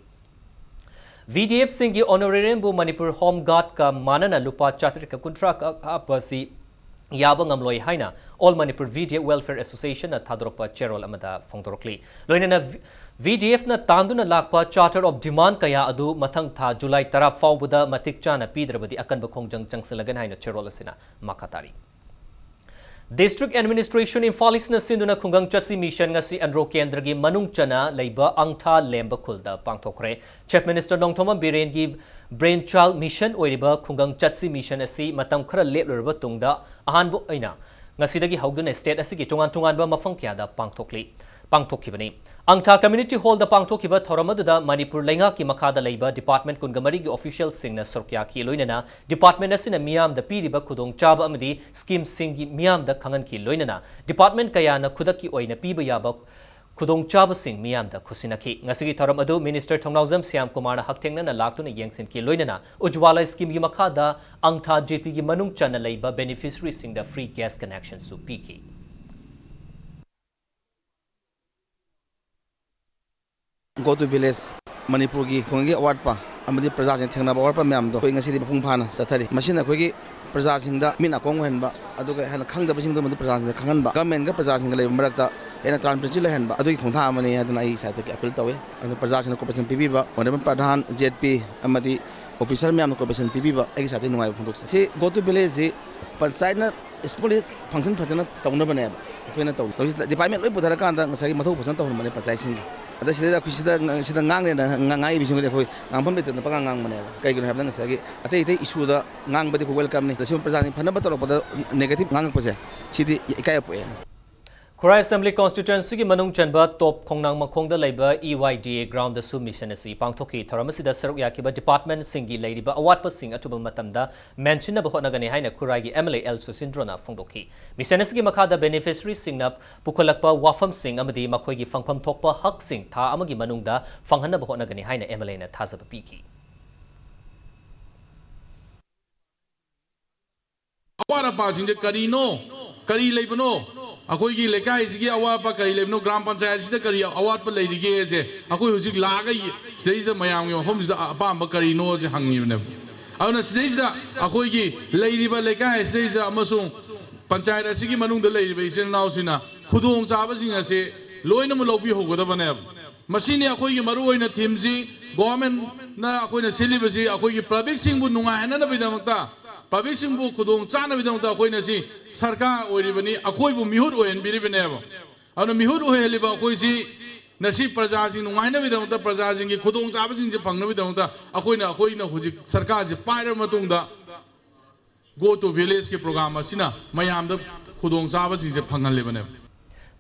ꯚꯤꯗꯤꯑꯦꯐꯁꯤꯡꯒꯤ ꯑꯣꯅꯔꯦꯔꯤꯌꯝꯕꯨ ꯃꯅꯤꯄꯨꯔ ꯍꯣꯝ ꯒꯥꯔꯗꯀ ꯃꯥꯟꯅꯅ ꯂꯨꯄꯥ ꯆꯥꯇ꯭ꯔꯦꯠꯀ ꯀꯨꯟꯊ꯭ꯔꯥ ꯈꯛ ꯍꯥꯞꯄ ꯑꯁꯤ ꯌꯥꯕ ꯉꯝꯂꯣꯏ ꯍꯥꯏꯅ All Manipur V D F Welfare Associationꯅ ꯊꯥꯗꯣꯔꯛꯄ ꯆꯦꯔꯣꯜ ꯑꯃꯗ ꯐꯣꯡꯗꯣꯔꯛꯂꯤ꯫ ꯂꯣꯏꯅꯅ V-, VDFꯅ ꯇꯥꯟꯗꯨꯅ ꯂꯥꯛꯄ Charter of Demand ꯀꯌꯥ ꯑꯗꯨ ꯃꯊꯪ ꯊꯥ ꯖꯨꯂꯥꯏ ꯇꯔꯥ ꯐꯥꯎꯕꯗ ꯃꯇꯤꯛ ꯆꯥꯅ ꯄꯤꯗ꯭ꯔꯕꯗꯤ ꯑꯀꯟꯕ ꯈꯣꯡꯖꯪ ꯆꯪꯁꯤꯜꯂꯒꯅꯤ ꯍꯥꯏꯅ ꯆꯦꯔꯣꯜ ꯑꯁꯤꯅ ꯃꯈꯥ ꯇꯥꯔꯤ꯫ District Administration ꯏꯝꯐꯥꯜ ꯏꯁꯅ ꯁꯤꯟꯗꯨꯅ ꯈꯨꯡꯒꯪ ꯆꯠꯁꯤ ꯃꯤꯁꯟ ꯉꯁꯤ ꯑꯟꯗ꯭ꯔꯣ ꯀꯦꯟꯗ꯭ꯔꯒꯤ ꯃꯅꯨꯡ ꯆꯟꯅ ꯂꯩꯕ ꯑꯪꯊꯥ ꯂꯦꯝꯕ ꯈꯨꯜꯗ ꯄꯥꯡꯊꯣꯛꯈ꯭ꯔꯦ꯫ Chief Minister Nongthombam ꯕꯤꯔꯦꯟꯒꯤ brain child mission ꯑꯣꯏꯔꯤꯕ ꯈꯨꯡꯒꯪ ꯆꯠꯁꯤ ꯃꯤꯁꯟ ꯑꯁꯤ ꯃꯇꯝ ꯈꯔ ꯂꯦꯞꯂꯨꯔꯕ ꯇꯨꯡꯗ ꯑꯍꯥꯟꯕ ꯑꯣꯏꯅ ꯉꯁꯤꯗꯒꯤ ꯍꯧꯗꯨꯅ state ꯑꯁꯤꯒꯤ ꯇꯣꯉꯥꯟ ꯇꯣꯉꯥꯟꯕ ꯃꯐꯝ ꯀꯌꯥꯗ ꯄꯥꯡꯊꯣꯛꯂꯤ, ꯄꯥꯡꯊꯣꯛꯈꯤꯕꯅꯤ꯫ ꯑꯪꯊꯥ Community Hallꯗ ꯄꯥꯡꯊꯣꯛꯈꯤꯕ ꯊꯧꯔꯝ ꯑꯗꯨꯗ ꯃꯅꯤꯄꯨꯔ ꯂꯩꯉꯥꯛꯀꯤ ꯃꯈꯥꯗ ꯂꯩꯕ department ꯀꯨꯟꯒ ꯃꯔꯤꯒꯤ officialꯁꯤꯡꯅ ꯁꯔꯨꯛ ꯌꯥꯈꯤ, ꯂꯣꯏꯅꯅ department ꯑꯁꯤꯅ ꯃꯤꯌꯥꯝꯗ ꯄꯤꯔꯤꯕ ꯈꯨꯗꯣꯡꯆꯥꯕ ꯑꯃꯗꯤ schemeꯁꯤꯡꯒꯤ ꯃꯤꯌꯥꯝꯗ ꯈꯪꯍꯟꯈꯤ, ꯂꯣꯏꯅꯅ department ꯀꯌꯥꯅ ꯈꯨꯗꯛꯀꯤ ꯑꯣꯏꯅ ꯄꯤꯕ ꯌꯥꯕ ꯈꯨꯗꯣꯡꯆꯥꯕꯁꯤꯡ ꯃꯤꯌꯥꯝꯗ ꯈꯨꯠꯁꯤꯟꯅꯈꯤ꯫ ꯉꯁꯤꯒꯤ ꯊꯧꯔꯝ ꯑꯗꯨ Minister ꯊꯧꯅꯥꯎꯖꯝ ꯁ꯭ꯌꯥꯝꯀꯨꯃꯥꯔꯅ ꯍꯛꯊꯦꯡꯅꯅ ꯂꯥꯛꯇꯨꯅ ꯌꯦꯡꯁꯤꯟꯈꯤ, ꯂꯣꯏꯅꯅ ꯎꯖ꯭ꯋꯥꯂꯥ schemeꯒꯤ ꯃꯈꯥꯗ ꯑꯪꯊꯥ JPꯒꯤ ꯃꯅꯨꯡ ꯆꯟꯅ ꯂꯩꯕ beneficiaryꯁꯤꯡꯗ free gas connectionꯁꯨ ꯄꯤꯈꯤ꯫ Go to Village, ꯃꯅꯤꯄꯨꯔꯒꯤ ꯈꯨꯡꯒꯪꯒꯤ ꯑꯋꯥꯠꯄ ꯑꯃꯗꯤ ꯄ꯭ꯔꯖꯥꯁꯤꯡꯅ ꯊꯦꯡꯅꯕ ꯑꯋꯥꯠꯄ ꯃꯌꯥꯝꯗꯣ ꯑꯩꯈꯣꯏ ꯉꯁꯤꯗꯤ ꯃꯄꯨꯡ ꯐꯥꯅ ꯆꯠꯊꯔꯤ꯫ ꯃꯁꯤꯅ ꯑꯩꯈꯣꯏꯒꯤ ꯄ꯭ꯔꯖꯥꯁꯤꯡꯗ ꯃꯤꯠ ꯅꯥꯀꯣꯡ ꯑꯣꯏꯍꯟꯕ, ꯑꯗꯨꯒ ꯍꯦꯟꯅ ꯈꯪꯗꯕꯁꯤꯡꯗꯣ ꯃꯗꯨ ꯄ꯭ꯔꯖꯥꯁꯤꯡꯗ ꯈꯪꯍꯟꯕ, governmentꯒ ꯄ꯭ꯔꯖꯥꯁꯤꯡꯒ ꯂꯩꯕ ꯃꯔꯛꯇ ꯍꯦꯟꯅ transparency ꯂꯩꯍꯟꯕ, ꯑꯗꯨꯒꯤ ꯈꯣꯡꯊꯥꯡ ꯑꯃꯅꯤ ꯍꯥꯏꯗꯨꯅ ꯑꯩ ꯁꯥꯏꯠꯇꯒꯤ appeal ꯇꯧꯏ꯫ ꯑꯗꯨ ꯄ꯭ꯔꯖꯥꯁꯤꯡꯅ cooperation ꯄꯤꯕꯤꯕ, Honourable ꯄ꯭ꯔꯙꯥꯟ, ZP ꯑꯃꯗꯤ officer ꯃꯌꯥꯝꯅ cooperation ꯄꯤꯕꯤꯕ ꯑꯩꯒꯤ ꯁꯥꯏꯠꯇꯒꯤ ꯅꯨꯡꯉꯥꯏꯕ ꯐꯣꯡꯗꯣꯛꯆꯩ꯫ ꯁꯤ Go to Village ꯁꯤ ꯄꯟꯆꯥꯌꯠꯅ ꯁ꯭ꯀꯨꯜꯒꯤ function ꯐꯖꯅ ꯇꯧꯅꯕꯅꯦꯕ ꯑꯩꯈꯣꯏꯅ ꯇꯧꯔꯤ꯫ ꯍꯧꯖꯤꯛ department ꯂꯣꯏ ꯄꯨꯊꯔꯀꯥꯟꯗ ꯉꯁꯥꯏꯒꯤ ꯃꯊꯧ ꯐꯖꯅ ꯇꯧꯍꯟꯕꯅꯦ ꯄꯟꯆꯥꯌꯠꯁꯤꯡꯒꯤ꯫ ꯑꯗ ꯁꯤꯗꯩꯗ ꯑꯩꯈꯣꯏ ꯁꯤꯗ ꯉ-, ꯁꯤꯗ ꯉꯥꯡꯂꯦꯅ ꯉ-, ꯉꯥꯡꯉꯤꯕꯁꯤꯡꯗꯨꯗꯤ ꯑꯩꯈꯣꯏ ꯉꯥꯡꯐꯝ ꯂꯩꯇꯗꯅ ꯄꯉꯥꯡ ꯉꯥꯡꯕꯅꯦꯕ꯫ ꯀꯩꯒꯤꯅꯣ ꯍꯥꯏꯕꯗ ꯉꯁꯥꯏꯒꯤ ꯑꯇꯩ ꯑꯇꯩ issueꯗ ꯉꯥꯡꯕꯗꯤ ꯑꯩꯈꯣꯏ welcomeꯅꯤ꯫ ꯑꯗ ꯁꯤꯒꯨꯝꯕ ꯄ꯭ꯔꯖꯥꯁꯤꯡ ꯐꯅꯕ ꯇꯧꯔꯛꯄꯗ negative ꯉꯥꯡꯉꯛꯄꯁꯦ ꯁꯤꯗꯤ ꯏꯀꯥꯏꯕ ꯄꯣꯛꯑꯦ꯫ ꯈꯨꯔꯥꯏ Assembly Constituencyꯒꯤ ꯃꯅꯨꯡ ꯆꯟꯕ ꯇꯣꯞ ꯈꯣꯡꯅꯥꯡ ꯃꯈꯣꯡꯗ ꯂꯩꯕ E Y D A groundꯗꯁꯨ mission ꯑꯁꯤ ꯄꯥꯡꯊꯣꯛꯈꯤ꯫ ꯊꯧꯔꯝ ꯑꯁꯤꯗ ꯁꯔꯨꯛ ꯌꯥꯈꯤꯕ departmentꯁꯤꯡꯒꯤ ꯂꯩꯔꯤꯕ ꯑꯋꯥꯠꯄꯁꯤꯡ ꯑꯊꯨꯕ ꯃꯇꯝꯗ ꯃꯦꯟꯁꯤꯟꯅꯕ ꯍꯣꯠꯅꯒꯅꯤ ꯍꯥꯏꯅ ꯈꯨꯔꯥꯏꯒꯤ MLA ꯑꯦꯜ ꯁꯨꯁꯤꯟꯗ꯭ꯔꯣꯅ ꯐꯣꯡꯗꯣꯛꯈꯤ꯫ Mission ꯑꯁꯤꯒꯤ ꯃꯈꯥꯗ beneficiaryꯁꯤꯡꯅ ꯄꯨꯈꯠꯂꯛꯄ ꯋꯥꯐꯝꯁꯤꯡ ꯑꯃꯗꯤ ꯃꯈꯣꯏꯒꯤ ꯐꯪꯐꯝ ꯊꯣꯛꯄ ꯍꯛꯁꯤꯡ ꯊꯥ ꯑꯃꯒꯤ ꯃꯅꯨꯡꯗ ꯐꯪꯍꯟꯅꯕ ꯍꯣꯠꯅꯒꯅꯤ ꯍꯥꯏꯅ MLAꯅ ꯊꯥꯖꯕ ꯄꯤꯈꯤ꯫ ꯑꯋꯥꯠ ꯑꯄꯥꯁꯤꯡꯁꯦ ꯀꯔꯤꯅꯣ, ꯀꯔꯤ ꯂꯩꯕꯅꯣ, ꯑꯩꯈꯣꯏꯒꯤ ꯂꯩꯀꯥꯏꯁꯤꯒꯤ ꯑꯋꯥꯠꯄ ꯀꯔꯤ ꯂꯩꯕꯅꯣ, ꯒ꯭ꯔꯥꯝ ꯄꯟꯆꯥꯌꯠꯁꯤꯗ ꯀꯔꯤ ꯑꯋꯥꯠꯄ ꯂꯩꯔꯤꯒꯦꯁꯦ ꯑꯩꯈꯣꯏ ꯍꯧꯖꯤꯛ ꯂꯥꯛꯑꯒ ꯁꯤꯗꯩꯁꯤꯗ ꯃꯌꯥꯝꯒꯤ ꯃꯐꯝꯁꯤꯗ ꯑꯄꯥꯝꯕ ꯀꯔꯤꯅꯣꯁꯦ ꯍꯪꯉꯤꯕꯅꯦꯕ꯫ ꯑꯗꯨꯅ ꯁꯤꯗꯩꯁꯤꯗ ꯑꯩꯈꯣꯏꯒꯤ ꯂꯩꯔꯤꯕ ꯂꯩꯀꯥꯏ ꯑꯁꯤꯗꯩꯁꯤꯗ ꯑꯃꯁꯨꯡ ꯄꯟꯆꯥꯌꯠ ꯑꯁꯤꯒꯤ ꯃꯅꯨꯡꯗ ꯂꯩꯔꯤꯕ ꯏꯆꯤꯜ ꯏꯅꯥꯎꯁꯤꯡꯅ ꯈꯨꯗꯣꯡꯆꯥꯕꯁꯤꯡ ꯑꯁꯤ ꯂꯣꯏꯅꯃꯛ ꯂꯧꯕꯤꯍꯧꯒꯗꯕꯅꯦꯕ꯫ ꯃꯁꯤꯅꯤ ꯑꯩꯈꯣꯏꯒꯤ ꯃꯔꯨꯑꯣꯏꯅ ꯊꯤꯝꯁꯤ꯫ ꯒꯣꯚꯔꯟꯃꯦꯟꯠꯅ ꯑꯩꯈꯣꯏꯅ ꯁꯤꯜꯂꯤꯕꯁꯤ ꯑꯩꯈꯣꯏꯒꯤ ꯄꯕ꯭ꯂꯤꯛꯁꯤꯡꯕꯨ ꯅꯨꯡꯉꯥꯏꯍꯟꯅꯅꯕꯒꯤꯗꯃꯛꯇ, ꯄꯕ꯭ꯂꯤꯛꯁꯤꯡꯕꯨ ꯈꯨꯗꯣꯡ ꯆꯥꯅꯕꯒꯤꯗꯃꯛꯇ ꯑꯩꯈꯣꯏꯅ ꯁꯤ ꯁꯔꯀꯥꯔ ꯑꯣꯏꯔꯤꯕꯅꯤ, ꯑꯩꯈꯣꯏꯕꯨ ꯃꯤꯍꯨꯠ ꯑꯣꯏꯍꯟꯕꯤꯔꯤꯕꯅꯦꯕ꯫ ꯑꯗꯨꯅ ꯃꯤꯍꯨꯠ ꯑꯣꯏꯍꯜꯂꯤꯕ ꯑꯩꯈꯣꯏꯁꯤ ꯉꯁꯤ ꯄ꯭ꯔꯖꯥꯁꯤꯡ ꯅꯨꯡꯉꯥꯏꯅꯕꯒꯤꯗꯃꯛꯇ, ꯄ꯭ꯔꯖꯥꯁꯤꯡꯒꯤ ꯈꯨꯗꯣꯡꯆꯥꯕꯁꯤꯡꯁꯦ ꯐꯪꯅꯕꯒꯤꯗꯃꯛꯇ ꯑꯩꯈꯣꯏꯅ, ꯑꯩꯈꯣꯏꯅ ꯍꯧꯖꯤꯛ ꯁꯔꯀꯥꯔꯁꯤ ꯄꯥꯏꯔꯕ ꯃꯇꯨꯡꯗ Go to Villageꯀꯤ ꯄ꯭ꯔꯣꯒ꯭ꯔꯥꯝ ꯑꯁꯤꯅ ꯃꯌꯥꯝꯗ ꯈꯨꯗꯣꯡꯆꯥꯕꯁꯤꯡꯁꯦ ꯐꯪꯍꯜꯂꯤꯕꯅꯦꯕ꯫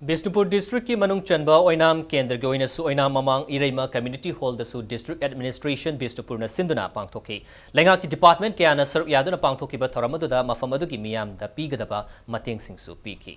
ꯕꯤꯁꯅꯨꯄꯨꯔ ꯗꯤꯁꯇ꯭ꯔꯤꯛꯀꯤ ꯃꯅꯨꯡ ꯆꯟꯕ ꯑꯣꯏꯅꯥꯝ ꯀꯦꯟꯗ꯭ꯔꯒꯤ ꯑꯣꯏꯅꯁꯨ ꯑꯣꯏꯅꯥꯝ ꯃꯃꯥꯡ ꯏꯔꯩꯃ ꯀꯝꯃ꯭ꯌꯨꯅꯤꯇꯤ ꯍꯣꯜꯗꯁꯨ ꯗꯤꯁꯇ꯭ꯔꯤꯛ ꯑꯦꯗꯃꯤꯅꯤꯁꯇ꯭ꯔꯦꯁꯟ ꯕꯤꯁꯅꯨꯄꯨꯔꯅ ꯁꯤꯟꯗꯨꯅ ꯄꯥꯡꯊꯣꯛꯈꯤ꯫ ꯂꯩꯉꯥꯛꯀꯤ ꯗꯤꯄꯥꯔꯠꯃꯦꯟꯠ ꯀꯌꯥꯅ ꯁꯔꯨꯛ ꯌꯥꯗꯨꯅ ꯄꯥꯡꯊꯣꯛꯈꯤꯕ ꯊꯧꯔꯝ ꯑꯗꯨꯗ ꯃꯐꯝ ꯑꯗꯨꯒꯤ ꯃꯤꯌꯥꯝꯗ ꯄꯤꯒꯗꯕ ꯃꯇꯦꯡꯁꯤꯡꯁꯨ ꯄꯤꯈꯤ꯫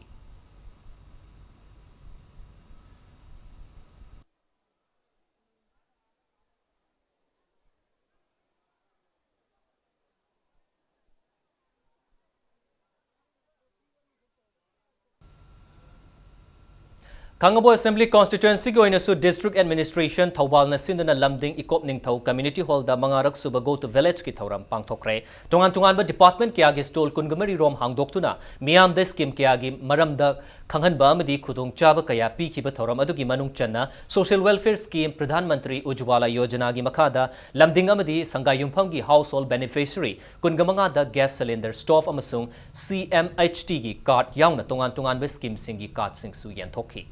ꯈꯥꯡꯉꯕꯣꯛ ꯑꯦꯁꯦꯝꯕ꯭ꯂꯤ ꯀꯣꯟꯁꯇꯤꯇ꯭ꯋꯦꯟꯁꯤꯒꯤ ꯑꯣꯏꯅꯁꯨ ꯗꯤꯁꯇ꯭ꯔꯤꯛ ꯑꯦꯗꯃꯤꯅꯤꯁꯇ꯭ꯔꯦꯁꯟ ꯊꯧꯕꯥꯜꯅ ꯁꯤꯟꯗꯨꯅ ꯂꯝꯗꯤꯡ ꯏꯀꯣꯞ ꯅꯤꯡꯊꯧ ꯀꯝꯃ꯭ꯌꯨꯅꯤꯇꯤ ꯍꯣꯜꯗ ꯃꯉꯥꯔꯛ ꯁꯨꯕ Go to Villageꯀꯤ ꯊꯧꯔꯝ ꯄꯥꯡꯊꯣꯛꯈ꯭ꯔꯦ꯫ ꯇꯣꯉꯥꯟ ꯇꯣꯉꯥꯟꯕ ꯗꯤꯄꯥꯔꯠꯃꯦꯟꯠ ꯀꯌꯥꯒꯤ ꯁ꯭ꯇꯣꯜ ꯀꯨꯟꯒ ꯃꯔꯤ ꯔꯣꯝ ꯍꯥꯡꯗꯣꯛꯇꯨꯅ ꯃꯤꯌꯥꯝꯗ ꯁ꯭ꯀꯤꯝ ꯀꯌꯥꯒꯤ ꯃꯔꯝꯗ ꯈꯪꯍꯟꯕ ꯑꯃꯗꯤ ꯈꯨꯗꯣꯡꯆꯥꯕ ꯀꯌꯥ ꯄꯤꯈꯤꯕ ꯊꯧꯔꯝ ꯑꯗꯨꯒꯤ ꯃꯅꯨꯡ ꯆꯟꯅ social welfare scheme Pradhan Mantri ꯎꯖ꯭ꯋꯥꯂꯥ ꯌꯣꯖꯅꯥꯒꯤ ꯃꯈꯥꯗ ꯂꯝꯗꯤꯡ ꯑꯃꯗꯤ ꯁꯪꯒꯥꯏ ꯌꯨꯝꯐꯝꯒꯤ ꯍꯥꯎꯁ ꯍꯣꯜꯗ ꯕꯦꯅꯤꯐꯤꯁꯔꯤ ꯀꯨꯟꯒ ꯃꯉꯥꯗ ꯒ꯭ꯌꯥꯁ ꯁꯤꯂꯤꯟꯗꯔ, ꯁ꯭ꯇꯣꯚ ꯑꯃꯁꯨꯡ ꯁꯤ ꯑꯦꯝ ꯑꯩꯆ ꯇꯤꯒꯤ ꯀꯥꯔꯗ ꯌꯥꯎꯅ ꯇꯣꯉꯥꯟ ꯇꯣꯉꯥꯟꯕ ꯁ꯭ꯀꯤꯝꯁꯤꯡꯒꯤ ꯀꯥꯔꯗꯁꯤꯡꯁꯨ ꯌꯦꯟꯊꯣꯛꯈꯤ꯫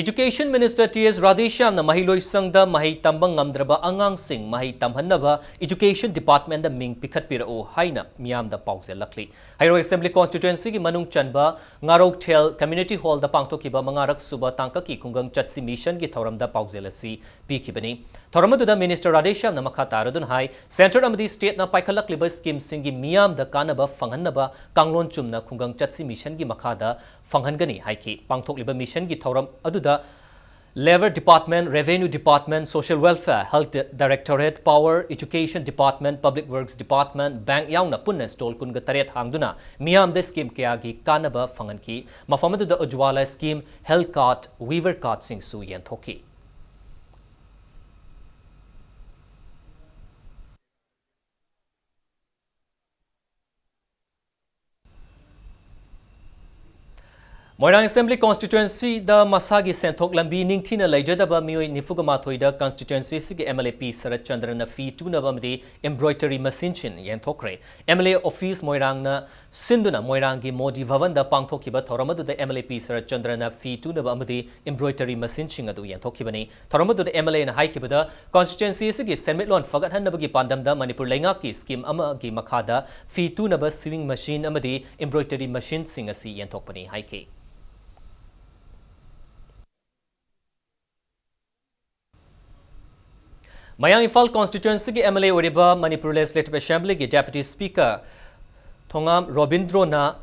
ꯏꯗꯨꯀꯦꯁꯟ ꯃꯤꯅꯤꯁꯇꯔ ꯇꯤ ꯑꯦꯁ ꯔꯥꯙꯦꯁ꯭ꯌꯥꯝꯅ ꯃꯍꯩꯂꯣꯏꯁꯪꯗ ꯃꯍꯩ ꯇꯝꯕ ꯉꯝꯗ꯭ꯔꯕ ꯑꯉꯥꯡꯁꯤꯡ ꯃꯍꯩ ꯇꯝꯍꯟꯅꯕ ꯏꯗꯨꯀꯦꯁꯟ ꯗꯤꯄꯥꯔꯠꯃꯦꯟꯗ ꯃꯤꯡ ꯄꯤꯈꯠꯄꯤꯔꯛꯎ ꯍꯥꯏꯅ ꯃꯤꯌꯥꯝꯗ ꯄꯥꯎꯖꯦꯜꯂꯛꯂꯤ꯫ ꯍꯩꯔꯣꯛ ꯑꯦꯁꯦꯝꯕ꯭ꯂꯤ ꯀꯣꯟꯁꯇꯤꯇ꯭ꯋꯦꯟꯁꯤꯒꯤ ꯃꯅꯨꯡ ꯆꯟꯕ ꯉꯥꯔꯧꯊꯦꯜ ꯀꯝꯃ꯭ꯌꯨꯅꯤꯇꯤ ꯍꯣꯜꯗ ꯄꯥꯡꯊꯣꯛꯈꯤꯕ ꯃꯉꯥꯔꯛ ꯁꯨꯕ ꯇꯥꯡꯀꯛꯀꯤ ꯈꯨꯡꯒꯪ ꯆꯠꯁꯤ ꯃꯤꯁꯟꯒꯤ ꯊꯧꯔꯝꯗ ꯄꯥꯎꯖꯦꯜ ꯑꯁꯤ ꯄꯤꯈꯤꯕꯅꯤ꯫ ꯊꯧꯔꯝ ꯑꯗꯨꯗ ꯃꯤꯅꯤꯁꯇꯔ ꯔꯥꯙꯦꯁ꯭ꯌꯥꯝꯅ ꯃꯈꯥ ꯇꯥꯔꯗꯨꯅ ꯍꯥꯏ, ꯁꯦꯟꯇꯔ ꯑꯃꯗꯤ ꯁ꯭ꯇꯦꯠꯅ ꯄꯥꯏꯈꯠꯂꯛꯂꯤꯕ ꯁ꯭ꯀꯤꯝꯁꯤꯡꯒꯤ ꯃꯤꯌꯥꯝꯗ ꯀꯥꯟꯅꯕ ꯐꯪꯍꯟꯅꯕ ꯀꯥꯡꯂꯣꯟ ꯆꯨꯝꯅ ꯈꯨꯡꯒꯪ ꯆꯠꯁꯤ ꯃꯤꯁꯟꯒꯤ ꯃꯈꯥꯗ ꯐꯪꯍꯟꯒꯅꯤ ꯍꯥꯏꯈꯤ꯫ ꯄꯥꯡꯊꯣꯛꯂꯤꯕ ꯃꯤꯁꯟꯒꯤ ꯊꯧꯔꯝ ꯑꯗꯨꯗ Labour Department, Revenue Department, Social Welfare, Health Directorate, Power, Education Department, Public Works Department, Bank ꯌꯥꯎꯅ ꯄꯨꯟꯅ stall ꯀꯨꯟꯒ ꯇꯔꯦꯠ ꯍꯥꯡꯗꯨꯅ ꯃꯤꯌꯥꯝꯗ scheme ꯀꯌꯥꯒꯤ ꯀꯥꯟꯅꯕ ꯐꯪꯍꯟꯈꯤ꯫ ꯃꯐꯝ ꯑꯗꯨꯗ Ujjwala scheme, health card, weaver cardꯁꯤꯡꯁꯨ ꯌꯦꯟꯊꯣꯛꯈꯤ꯫ ꯃꯣꯏꯔꯥꯡ Assembly Constituencyꯗ ꯃꯁꯥꯒꯤ ꯁꯦꯟꯊꯣꯛ ꯂꯝꯕꯤ ꯅꯤꯡꯊꯤꯅ ꯂꯩꯖꯗꯕ ꯃꯤꯑꯣꯏ ꯅꯤꯐꯨꯒ ꯃꯥꯊꯣꯏꯗ constituency ꯑꯁꯤꯒꯤ MLA P ꯁꯔꯠꯆꯟꯗ꯭ꯔꯅ ꯐꯤ ꯇꯨꯅꯕ ꯑꯃꯗꯤ embroidery machineꯁꯤꯡ ꯌꯦꯟꯊꯣꯛꯈ꯭ꯔꯦ꯫ MLA office ꯃꯣꯏꯔꯥꯡꯅ ꯁꯤꯟꯗꯨꯅ ꯃꯣꯏꯔꯥꯡꯒꯤ ꯃꯣꯗꯤ ꯚꯕꯟꯗ ꯄꯥꯡꯊꯣꯛꯈꯤꯕ ꯊꯧꯔꯝ ꯑꯗꯨꯗ MLA P ꯁꯔꯠꯆꯟꯗ꯭ꯔꯅ ꯐꯤ ꯇꯨꯅꯕ ꯑꯃꯗꯤ embroidery machineꯁꯤꯡ ꯑꯗꯨ ꯌꯦꯟꯊꯣꯛꯈꯤꯕꯅꯤ꯫ ꯊꯧꯔꯝ ꯑꯗꯨꯗ MLAꯅ ꯍꯥꯏꯈꯤꯕꯗ, constituency ꯑꯁꯤꯒꯤ ꯁꯦꯟꯃꯤꯠꯂꯣꯟ ꯐꯒꯠꯍꯟꯅꯕꯒꯤ ꯄꯥꯟꯗꯝꯗ ꯃꯅꯤꯄꯨꯔ ꯂꯩꯉꯥꯛꯀꯤ scheme ꯑꯃꯒꯤ ꯃꯈꯥꯗ ꯐꯤ ꯇꯨꯅꯕ sewing machine ꯑꯃꯗꯤ embroidery machineꯁꯤꯡ ꯑꯁꯤ ꯌꯦꯟꯊꯣꯛꯄꯅꯤ ꯍꯥꯏꯈꯤ꯫ ꯃꯌꯥꯡ ꯏꯝꯐꯥꯜ constituencyꯒꯤ MLA ꯑꯣꯏꯔꯤꯕ ꯃꯅꯤꯄꯨꯔ Legislative Assemblyꯒꯤ Deputy Speaker ꯊꯣꯉꯥꯝ ꯔꯣꯕꯤꯟꯗ꯭ꯔꯣꯅ,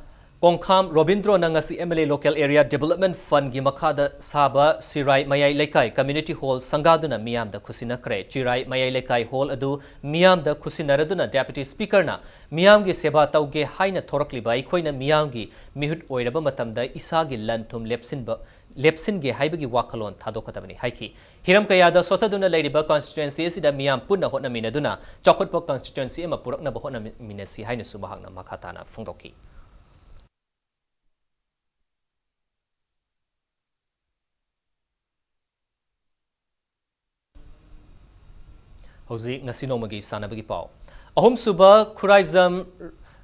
ꯀꯣꯡꯈꯥꯝ ꯔꯣꯕꯤꯟꯗ꯭ꯔꯣꯅ ꯉꯁꯤ MLA Local Area Development Fundꯒꯤ ꯃꯈꯥꯗ ꯁꯥꯕ ꯆꯤꯔꯥꯏ ꯃꯌꯥꯏ ꯂꯩꯀꯥꯏ Community Hall ꯁꯪꯒꯥꯗꯨꯅ ꯃꯤꯌꯥꯝꯗ ꯈꯨꯠꯁꯤꯟꯅꯈ꯭ꯔꯦ꯫ ꯆꯤꯔꯥꯏ ꯃꯌꯥꯏ ꯂꯩꯀꯥꯏ hall ꯑꯗꯨ ꯃꯤꯌꯥꯝꯗ ꯈꯨꯠꯁꯤꯟꯅꯔꯗꯨꯅ Deputy Speakerꯅ ꯃꯤꯌꯥꯝꯒꯤ ꯁꯦꯕꯥ ꯇꯧꯒꯦ ꯍꯥꯏꯅ ꯊꯣꯔꯛꯂꯤꯕ ꯑꯩꯈꯣꯏꯅ ꯃꯤꯌꯥꯝꯒꯤ ꯃꯤꯍꯨꯠ ꯑꯣꯏꯔꯕ ꯃꯇꯝꯗ ꯏꯁꯥꯒꯤ ꯂꯟ ꯊꯨꯝ ꯂꯦꯞꯁꯤꯟꯕ, ꯂꯦꯞꯁꯤꯟꯒꯦ ꯍꯥꯏꯕꯒꯤ ꯋꯥꯈꯜꯂꯣꯟ ꯊꯥꯗꯣꯛꯀꯗꯕꯅꯤ ꯍꯥꯏꯈꯤ꯫ ꯍꯤꯔꯝ ꯀꯌꯥꯗ ꯁꯣꯠꯊꯗꯨꯅ ꯂꯩꯔꯤꯕ constituency ꯑꯁꯤꯗ ꯃꯤꯌꯥꯝ ꯄꯨꯟꯅ ꯍꯣꯠꯅꯃꯤꯟꯅꯗꯨꯅ ꯆꯥꯎꯈꯠꯄ constituency ꯑꯃ ꯄꯨꯔꯛꯅꯕ ꯍꯣꯠꯅꯃꯤꯟꯅꯁꯤ ꯍꯥꯏꯅꯁꯨ ꯃꯍꯥꯛꯅ ꯃꯈꯥ ꯇꯥꯅ ꯐꯣꯡꯗꯣꯛꯈꯤ꯫ ꯍꯧꯖꯤꯛ ꯉꯁꯤ ꯅꯣꯡꯃꯒꯤ ꯁꯥꯟꯅꯕꯒꯤ ꯄꯥꯎ꯫ ꯑꯍꯨꯝꯁꯨꯕ Khuraijam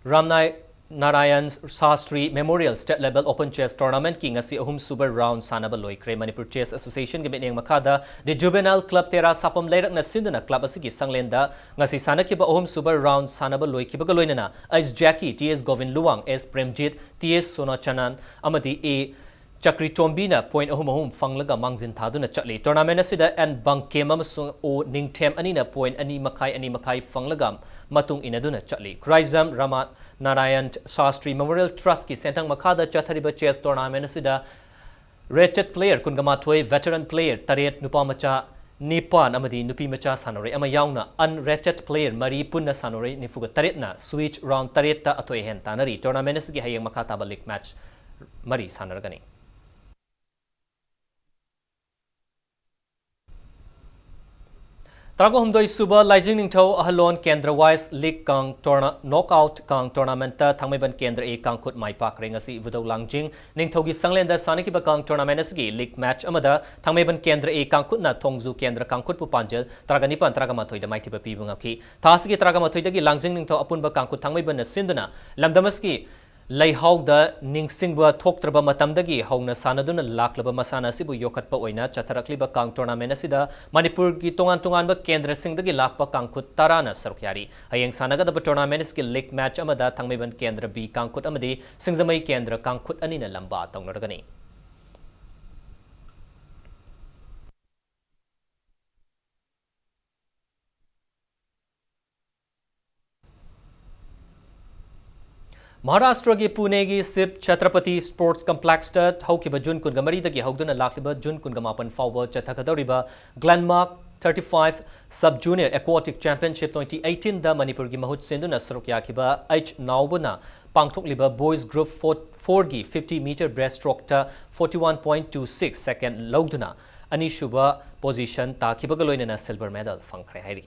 ꯔꯥꯝꯅꯥꯏ-, Narayan Shastri Memorial State Level Open Chess Tournamentꯀꯤ ꯉꯁꯤ ꯑꯍꯨꯝꯁꯨꯕ round ꯁꯥꯟꯅꯕ ꯂꯣꯏꯈ꯭ꯔꯦ꯫ ꯃꯅꯤꯄꯨꯔ Chess Associationꯒꯤ ꯃꯤꯠꯌꯦꯡ ꯃꯈꯥꯗ The Juvenile Club ꯇꯦꯔꯥ ꯁꯥꯄꯝ ꯂꯩꯔꯛꯅ ꯁꯤꯟꯗꯨꯅ club ꯑꯁꯤꯒꯤ ꯁꯪꯂꯦꯟꯗ ꯉꯁꯤ ꯁꯥꯟꯅꯈꯤꯕ ꯑꯍꯨꯝꯁꯨꯕ round ꯁꯥꯟꯅꯕ ꯂꯣꯏꯈꯤꯕꯒ ꯂꯣꯏꯅꯅ ꯑꯩꯁ ꯖꯦꯀꯤ, ꯇꯤ ꯑꯦꯁ ꯒꯣꯕꯤꯟ ꯂꯨꯋꯥꯡ, ꯑꯦꯁ ꯄ꯭ꯔꯦꯝꯖꯤꯠ, ꯇꯤ ꯑꯦꯁ ꯁꯣꯅꯥꯆꯅꯟ ꯑꯃꯗꯤ ꯑꯦ ꯆꯀ꯭ꯔꯤꯇꯣꯝꯕꯤꯅ point ꯑꯍꯨꯝ ꯑꯍꯨꯝ ꯐꯪꯂꯒ ꯃꯥꯡꯖꯤꯟ ꯊꯥꯗꯨꯅ ꯆꯠꯂꯤ꯫ Tournament ꯑꯁꯤꯗ ꯑꯦꯟ ꯕꯪꯀꯦꯝ ꯑꯃꯁꯨꯡ ꯑꯣ ꯅꯤꯡꯊꯦꯝ ꯑꯅꯤꯅ point ꯑꯅꯤ ꯃꯈꯥꯏ, ꯑꯅꯤ ꯃꯈꯥꯏ ꯐꯪꯂꯒ ꯃꯇꯨꯡ ꯏꯟꯅꯗꯨꯅ ꯆꯠꯂꯤ꯫ ꯈꯨꯔꯥꯏꯖꯝ ꯔꯃꯥ ꯅꯥꯔꯥꯌꯟ ꯁꯥꯁꯇ꯭ꯔꯤ Memorial Trustꯀꯤ ꯁꯦꯟꯊꯪ ꯃꯈꯥꯗ ꯆꯠꯊꯔꯤꯕ chess tournament ꯑꯁꯤꯗ Rated player ꯀꯨꯟꯒ ꯃꯥꯊꯣꯏ, veteran player ꯇꯔꯦꯠ, ꯅꯨꯄꯥ ꯃꯆꯥ ꯅꯤꯄꯥꯟ ꯑꯃꯗꯤ ꯅꯨꯄꯤ ꯃꯆꯥ ꯁꯥꯟꯅꯔꯣꯏ ꯑꯃ ꯌꯥꯎꯅ unrated player ꯃꯔꯤ, ꯄꯨꯟꯅ ꯁꯥꯟꯅꯔꯣꯏ ꯅꯤꯐꯨꯒ ꯇꯔꯦꯠꯅ switch round ꯇꯔꯦꯠꯇ ꯑꯊꯣꯏ ꯑꯍꯦꯟ ꯇꯥꯟꯅꯔꯤ꯫ Tournament ꯑꯁꯤꯒꯤ ꯍꯌꯦꯡ ꯃꯈꯥ ꯇꯥꯕ league match ꯃꯔꯤ ꯁꯥꯟꯅꯔꯒꯅꯤ꯫ ꯇꯔꯥꯒ ꯍꯨꯝꯗꯣꯏ ꯁꯨꯕ ꯂꯥꯏꯖꯤꯡ ꯅꯤꯡꯊꯧ ꯑꯍꯜꯂꯣꯟ ꯀꯦꯟꯗ꯭ꯔ wise league ꯀꯥꯡ tourna-, knockout ꯀꯥꯡ tournamentꯇ ꯊꯥꯡꯃꯩꯕꯟ ꯀꯦꯟꯗ꯭ꯔ A ꯀꯥꯡꯈꯨꯠ ꯃꯥꯏ ꯄꯥꯛꯈ꯭ꯔꯦ꯫ ꯉꯁꯤ ꯏꯕꯨꯙꯧ ꯂꯥꯡꯖꯤꯡ ꯅꯤꯡꯊꯧꯒꯤ ꯁꯪꯂꯦꯟꯗ ꯁꯥꯟꯅꯈꯤꯕ ꯀꯥꯡ tournament ꯑꯁꯤꯒꯤ league match ꯑꯃꯗ ꯊꯥꯡꯃꯩꯕꯟ ꯀꯦꯟꯗ꯭ꯔ A ꯀꯥꯡꯈꯨꯠꯅ ꯊꯣꯡꯖꯨ ꯀꯦꯟꯗ꯭ꯔ ꯀꯥꯡꯈꯨꯠꯄꯨ ꯄꯥꯟꯖꯜ ꯇꯔꯥꯒ ꯅꯤꯄꯥꯟ, ꯇꯔꯥꯒ ꯃꯥꯊꯣꯏꯗ ꯃꯥꯏꯊꯤꯕ ꯄꯤꯕ ꯉꯝꯈꯤ꯫ ꯊꯥ ꯑꯁꯤꯒꯤ ꯇꯔꯥꯒ ꯃꯥꯊꯣꯏꯗꯒꯤ ꯂꯥꯡꯖꯤꯡ ꯅꯤꯡꯊꯧ ꯑꯄꯨꯟꯕ ꯀꯥꯡꯈꯨꯠ ꯊꯥꯡꯃꯩꯕꯟꯅ ꯁꯤꯟꯗꯨꯅ ꯂꯝꯗꯝ ꯑꯁꯤꯒꯤ ꯂꯩꯍꯥꯎꯗ ꯅꯤꯡꯁꯤꯡꯕ ꯊꯣꯛꯇ꯭ꯔꯕ ꯃꯇꯝꯗꯒꯤ ꯍꯧꯅ ꯁꯥꯟꯅꯗꯨꯅ ꯂꯥꯛꯂꯕ ꯃꯁꯥꯟꯅ ꯑꯁꯤꯕꯨ ꯌꯣꯛꯈꯠꯄ ꯑꯣꯏꯅ ꯆꯠꯊꯔꯛꯂꯤꯕ ꯀꯥꯡ tournament ꯑꯁꯤꯗ ꯃꯅꯤꯄꯨꯔꯒꯤ ꯇꯣꯉꯥꯟ ꯇꯣꯉꯥꯟꯕ ꯀꯦꯟꯗ꯭ꯔꯁꯤꯡꯗꯒꯤ ꯂꯥꯛꯄ ꯀꯥꯡꯈꯨꯠ ꯇꯔꯥꯅ ꯁꯔꯨꯛ ꯌꯥꯔꯤ꯫ ꯍꯌꯦꯡ ꯁꯥꯟꯅꯒꯗꯕ tournament ꯑꯁꯤꯒꯤ league match ꯑꯃꯗ ꯊꯥꯡꯃꯩꯕꯟ ꯀꯦꯟꯗ꯭ꯔ B ꯀꯥꯡꯈꯨꯠ ꯑꯃꯗꯤ ꯁꯤꯡꯖꯃꯩ ꯀꯦꯟꯗ꯭ꯔ ꯀꯥꯡꯈꯨꯠ ꯑꯅꯤꯅ ꯂꯝꯕꯥ ꯇꯧꯅꯔꯒꯅꯤ꯫ ꯃꯍꯥꯔꯥꯁꯇ꯭ꯔꯒꯤ ꯄꯨꯅꯦꯒꯤ ꯁꯤꯚ ꯆꯇ꯭ꯔꯄꯇꯤ ꯁ꯭ꯄꯣꯔꯠꯁ ꯀꯝꯄ꯭ꯂꯦꯛꯁꯇ ꯍꯧꯈꯤꯕ ꯖꯨꯟ ꯀꯨꯟꯒ ꯃꯔꯤꯗꯒꯤ ꯍꯧꯗꯨꯅ ꯂꯥꯛꯂꯤꯕ ꯖꯨꯟ ꯀꯨꯟꯒ ꯃꯥꯄꯟ ꯐꯥꯎꯕ ꯆꯠꯊꯒꯗꯧꯔꯤꯕ Glenmark thirty five Sub Junior Aquatic Championship twenty eighteen ꯗ ꯃꯅꯤꯄꯨꯔꯒꯤ ꯃꯍꯨꯠ ꯁꯤꯟꯗꯨꯅ ꯁꯔꯨꯛ ꯌꯥꯈꯤꯕ H ꯅꯥꯎꯕꯅ ꯄꯥꯡꯊꯣꯛꯂꯤꯕ boys group four, four ꯒꯤ fifty meter breaststroke ꯇ forty one point two six second ꯂꯧꯗꯨꯅ ꯑꯅꯤꯁꯨꯕ position ꯇꯥꯈꯤꯕꯒ ꯂꯣꯏꯅꯅ silver medal ꯐꯪꯈ꯭ꯔꯦ ꯍꯥꯏꯔꯤ꯫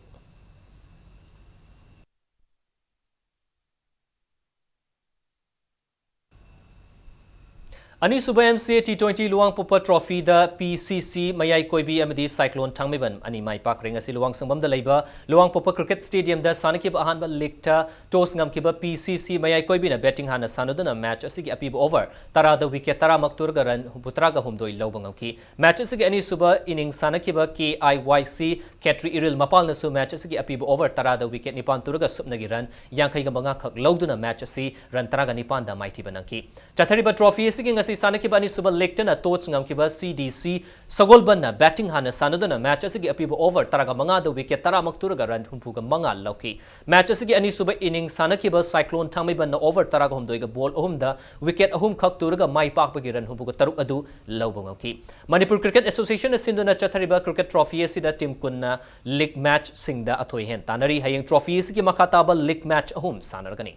ꯑꯅꯤꯁꯨꯕ M C A T twenty ꯂꯨꯋꯥꯡꯄꯣꯛꯄ trophy the P C C ꯃꯌꯥꯏ ꯀꯣꯏꯕꯤ ꯑꯃꯗꯤ Cyclone ꯊꯥꯡꯃꯩꯕꯟ ꯑꯅꯤ ꯃꯥꯏ ꯄꯥꯛꯈ꯭ꯔꯦ꯫ ꯉꯁꯤ ꯂꯨꯋꯥꯡꯁꯪꯕꯝꯗ ꯂꯩꯕ ꯂꯨꯋꯥꯡꯄꯣꯛꯄ cricket stadium ꯗ ꯁꯥꯟꯅꯈꯤꯕ ꯑꯍꯥꯟꯕ league ꯇ toss ꯉꯝꯈꯤꯕ P C C ꯃꯌꯥꯏ ꯀꯣꯏꯕꯤꯅ batting ꯍꯥꯟꯅ ꯁꯥꯟꯅꯗꯨꯅ match ꯑꯁꯤꯒꯤ ꯑꯄꯤꯕ over ꯇꯔꯥꯗ wicket ꯇꯔꯥꯃꯛ ꯇꯨꯔꯒ run ꯍꯨꯝꯐꯨ ꯇꯔꯥꯒ ꯍꯨꯝꯗꯣꯏ ꯂꯧꯕ ꯉꯝꯈꯤ꯫ Match ꯑꯁꯤꯒꯤ ꯑꯅꯤꯁꯨꯕ inning ꯁꯥꯟꯅꯈꯤꯕ K I Y C Khetri Iril ꯃꯄꯥꯜꯅꯁꯨ match ꯑꯁꯤꯒꯤ ꯑꯄꯤꯕ over ꯇꯔꯥꯗ wicket ꯅꯤꯄꯥꯟ ꯇꯨꯔꯒ ꯁꯨꯞꯅꯒꯤ run ꯌꯥꯡꯈꯩꯒ ꯃꯉꯥ ꯈꯛ ꯂꯧꯗꯨꯅ match ꯑꯁꯤ run ꯇꯔꯥꯒ ꯅꯤꯄꯥꯟꯗ ꯃꯥꯏꯊꯤꯕ ꯅꯪꯈꯤ꯫ ꯆꯠꯊꯔꯤꯕ trophy ꯑꯁꯤꯒꯤ ꯉꯁꯤ ꯁꯥꯟꯅꯈꯤꯕ ꯑꯅꯤꯁꯨꯕ ꯂꯦꯒꯇꯅ ꯇꯣꯁ ꯉꯝꯈꯤꯕ ꯁꯤ ꯗꯤ ꯁꯤ ꯁꯒꯣꯜꯕꯟꯅ ꯕꯦꯇꯤꯡ ꯍꯥꯟꯅ ꯁꯥꯟꯅꯗꯨꯅ ꯃꯦꯆ ꯑꯁꯤꯒꯤ ꯑꯄꯤꯕ ꯑꯣꯚꯔ ꯇꯔꯥꯒ ꯃꯉꯥꯗ ꯋꯤꯀꯦꯠ ꯇꯔꯥꯃꯛ ꯇꯨꯔꯒ ꯔꯟ ꯍꯨꯝꯐꯨꯒ ꯃꯉꯥ ꯂꯧꯈꯤ꯫ ꯃꯦꯆ ꯑꯁꯤꯒꯤ ꯑꯅꯤꯁꯨꯕ ꯏꯅꯤꯡ ꯁꯥꯟꯅꯈꯤꯕ ꯁꯥꯏꯀ꯭ꯂꯣꯟ ꯊꯥꯡꯃꯩꯕꯟꯅ ꯑꯣꯚꯔ ꯇꯔꯥꯒ ꯍꯨꯝꯗꯣꯏꯒ ꯕꯣꯜ ꯑꯍꯨꯝꯗ ꯋꯤꯀꯦꯠ ꯑꯍꯨꯝꯈꯛ ꯇꯨꯔꯒ ꯃꯥꯏ ꯄꯥꯛꯄꯒꯤ ꯔꯟ ꯍꯨꯝꯐꯨꯒ ꯇꯔꯨꯛ ꯑꯗꯨ ꯂꯧꯕ ꯉꯝꯈꯤ꯫ ꯃꯅꯤꯄꯨꯔ ꯀ꯭ꯔꯤꯀꯦꯠ ꯑꯦꯁꯣꯁꯤꯌꯦꯁꯟꯅ ꯁꯤꯟꯗꯨꯅ ꯆꯠꯊꯔꯤꯕ ꯀ꯭ꯔꯤꯀꯦꯠ ꯇ꯭ꯔꯣꯐꯤ ꯑꯁꯤꯗ ꯇꯤꯝ ꯀꯨꯟꯅ ꯂꯤꯒ ꯃꯦꯆꯁꯤꯡꯗ ꯑꯊꯣꯏ ꯑꯍꯦꯟ ꯇꯥꯟꯅꯔꯤ꯫ ꯍꯌꯦꯡ ꯇ꯭ꯔꯣꯐꯤ ꯑꯁꯤꯒꯤ ꯃꯈꯥ ꯇꯥꯕ ꯂꯤꯒ ꯃꯦꯆ ꯑꯍꯨꯝ ꯁꯥꯟꯅꯔꯒꯅꯤ꯫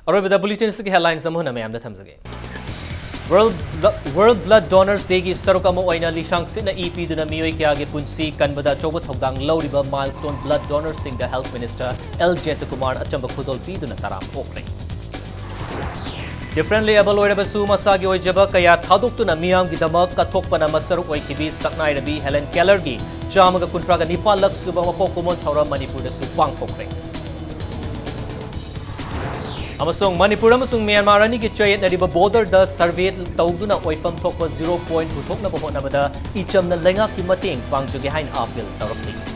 ꯑꯔꯣꯏꯕꯗ ꯕꯨꯂꯦꯇꯤꯟ ꯑꯁꯤꯒꯤ ꯍꯦꯗꯂꯥꯏꯟꯁ ꯑꯃꯨꯛ ꯍꯟꯅ ꯃꯌꯥꯝꯗ ꯊꯝꯖꯒꯦ꯫ World Blo-, World Blood Donors Dayꯒꯤ ꯁꯔꯨꯛ ꯑꯃ ꯑꯣꯏꯅ ꯂꯤꯁꯥꯡ ꯁꯤꯠꯅ ꯏ ꯄꯤꯗꯨꯅ ꯃꯤꯑꯣꯏ ꯀꯌꯥꯒꯤ ꯄꯨꯟꯁꯤ ꯀꯟꯕꯗ ꯑꯆꯧꯕ ꯊꯧꯗꯥꯡ ꯂꯧꯔꯤꯕ milestone blood donorsꯁꯤꯡꯗ Health Minister ꯑꯦꯜ ꯖꯌꯟꯇꯀꯨꯃꯥꯔ ꯑꯆꯝꯕ ꯈꯨꯗꯣꯜ ꯄꯤꯗꯨꯅ ꯇꯔꯥꯝ ꯑꯣꯛꯈ꯭ꯔꯦ꯫ Differently abled ꯑꯣꯏꯔꯕꯁꯨ ꯃꯁꯥꯒꯤ ꯑꯣꯏꯖꯕ ꯀꯌꯥ ꯊꯥꯗꯣꯛꯇꯨꯅ ꯃꯤꯌꯥꯝꯒꯤꯗꯃꯛ ꯀꯠꯊꯣꯛꯄꯅ ꯃꯁꯔꯨꯛ ꯑꯣꯏꯈꯤꯕꯤ ꯁꯛꯅꯥꯏꯔꯕꯤ ꯍꯦꯂꯦꯟ ꯀꯦꯂꯔꯒꯤ ꯆꯥꯝꯃꯒ ꯀꯨꯟꯊ꯭ꯔꯥꯒ ꯅꯤꯄꯥꯜꯂꯛ ꯁꯨꯕ ꯃꯄꯣꯛ ꯀꯨꯝꯑꯣꯟ ꯊꯧꯔꯝ ꯃꯅꯤꯄꯨꯔꯗꯁꯨ ꯄꯥꯡꯊꯣꯛꯈ꯭ꯔꯦ꯫ ꯑꯃꯁꯨꯡ ꯃꯅꯤꯄꯨꯔ ꯑꯃꯁꯨꯡ ꯃ꯭ꯌꯥꯟꯃꯥꯔ ꯑꯅꯤꯒꯤ ꯆꯌꯦꯠꯅꯔꯤꯕ borderꯗ survey ꯇꯧꯗꯨꯅ ꯑꯣꯏꯐꯝ ꯊꯣꯛꯄ zero point ꯄꯨꯊꯣꯛꯅꯕ ꯍꯣꯠꯅꯕꯗ ꯏꯆꯝꯅ ꯂꯩꯉꯥꯛꯀꯤ ꯃꯇꯦꯡ ꯄꯥꯡꯖꯒꯦ ꯍꯥꯏꯅ appeal ꯇꯧꯔꯛꯂꯤ꯫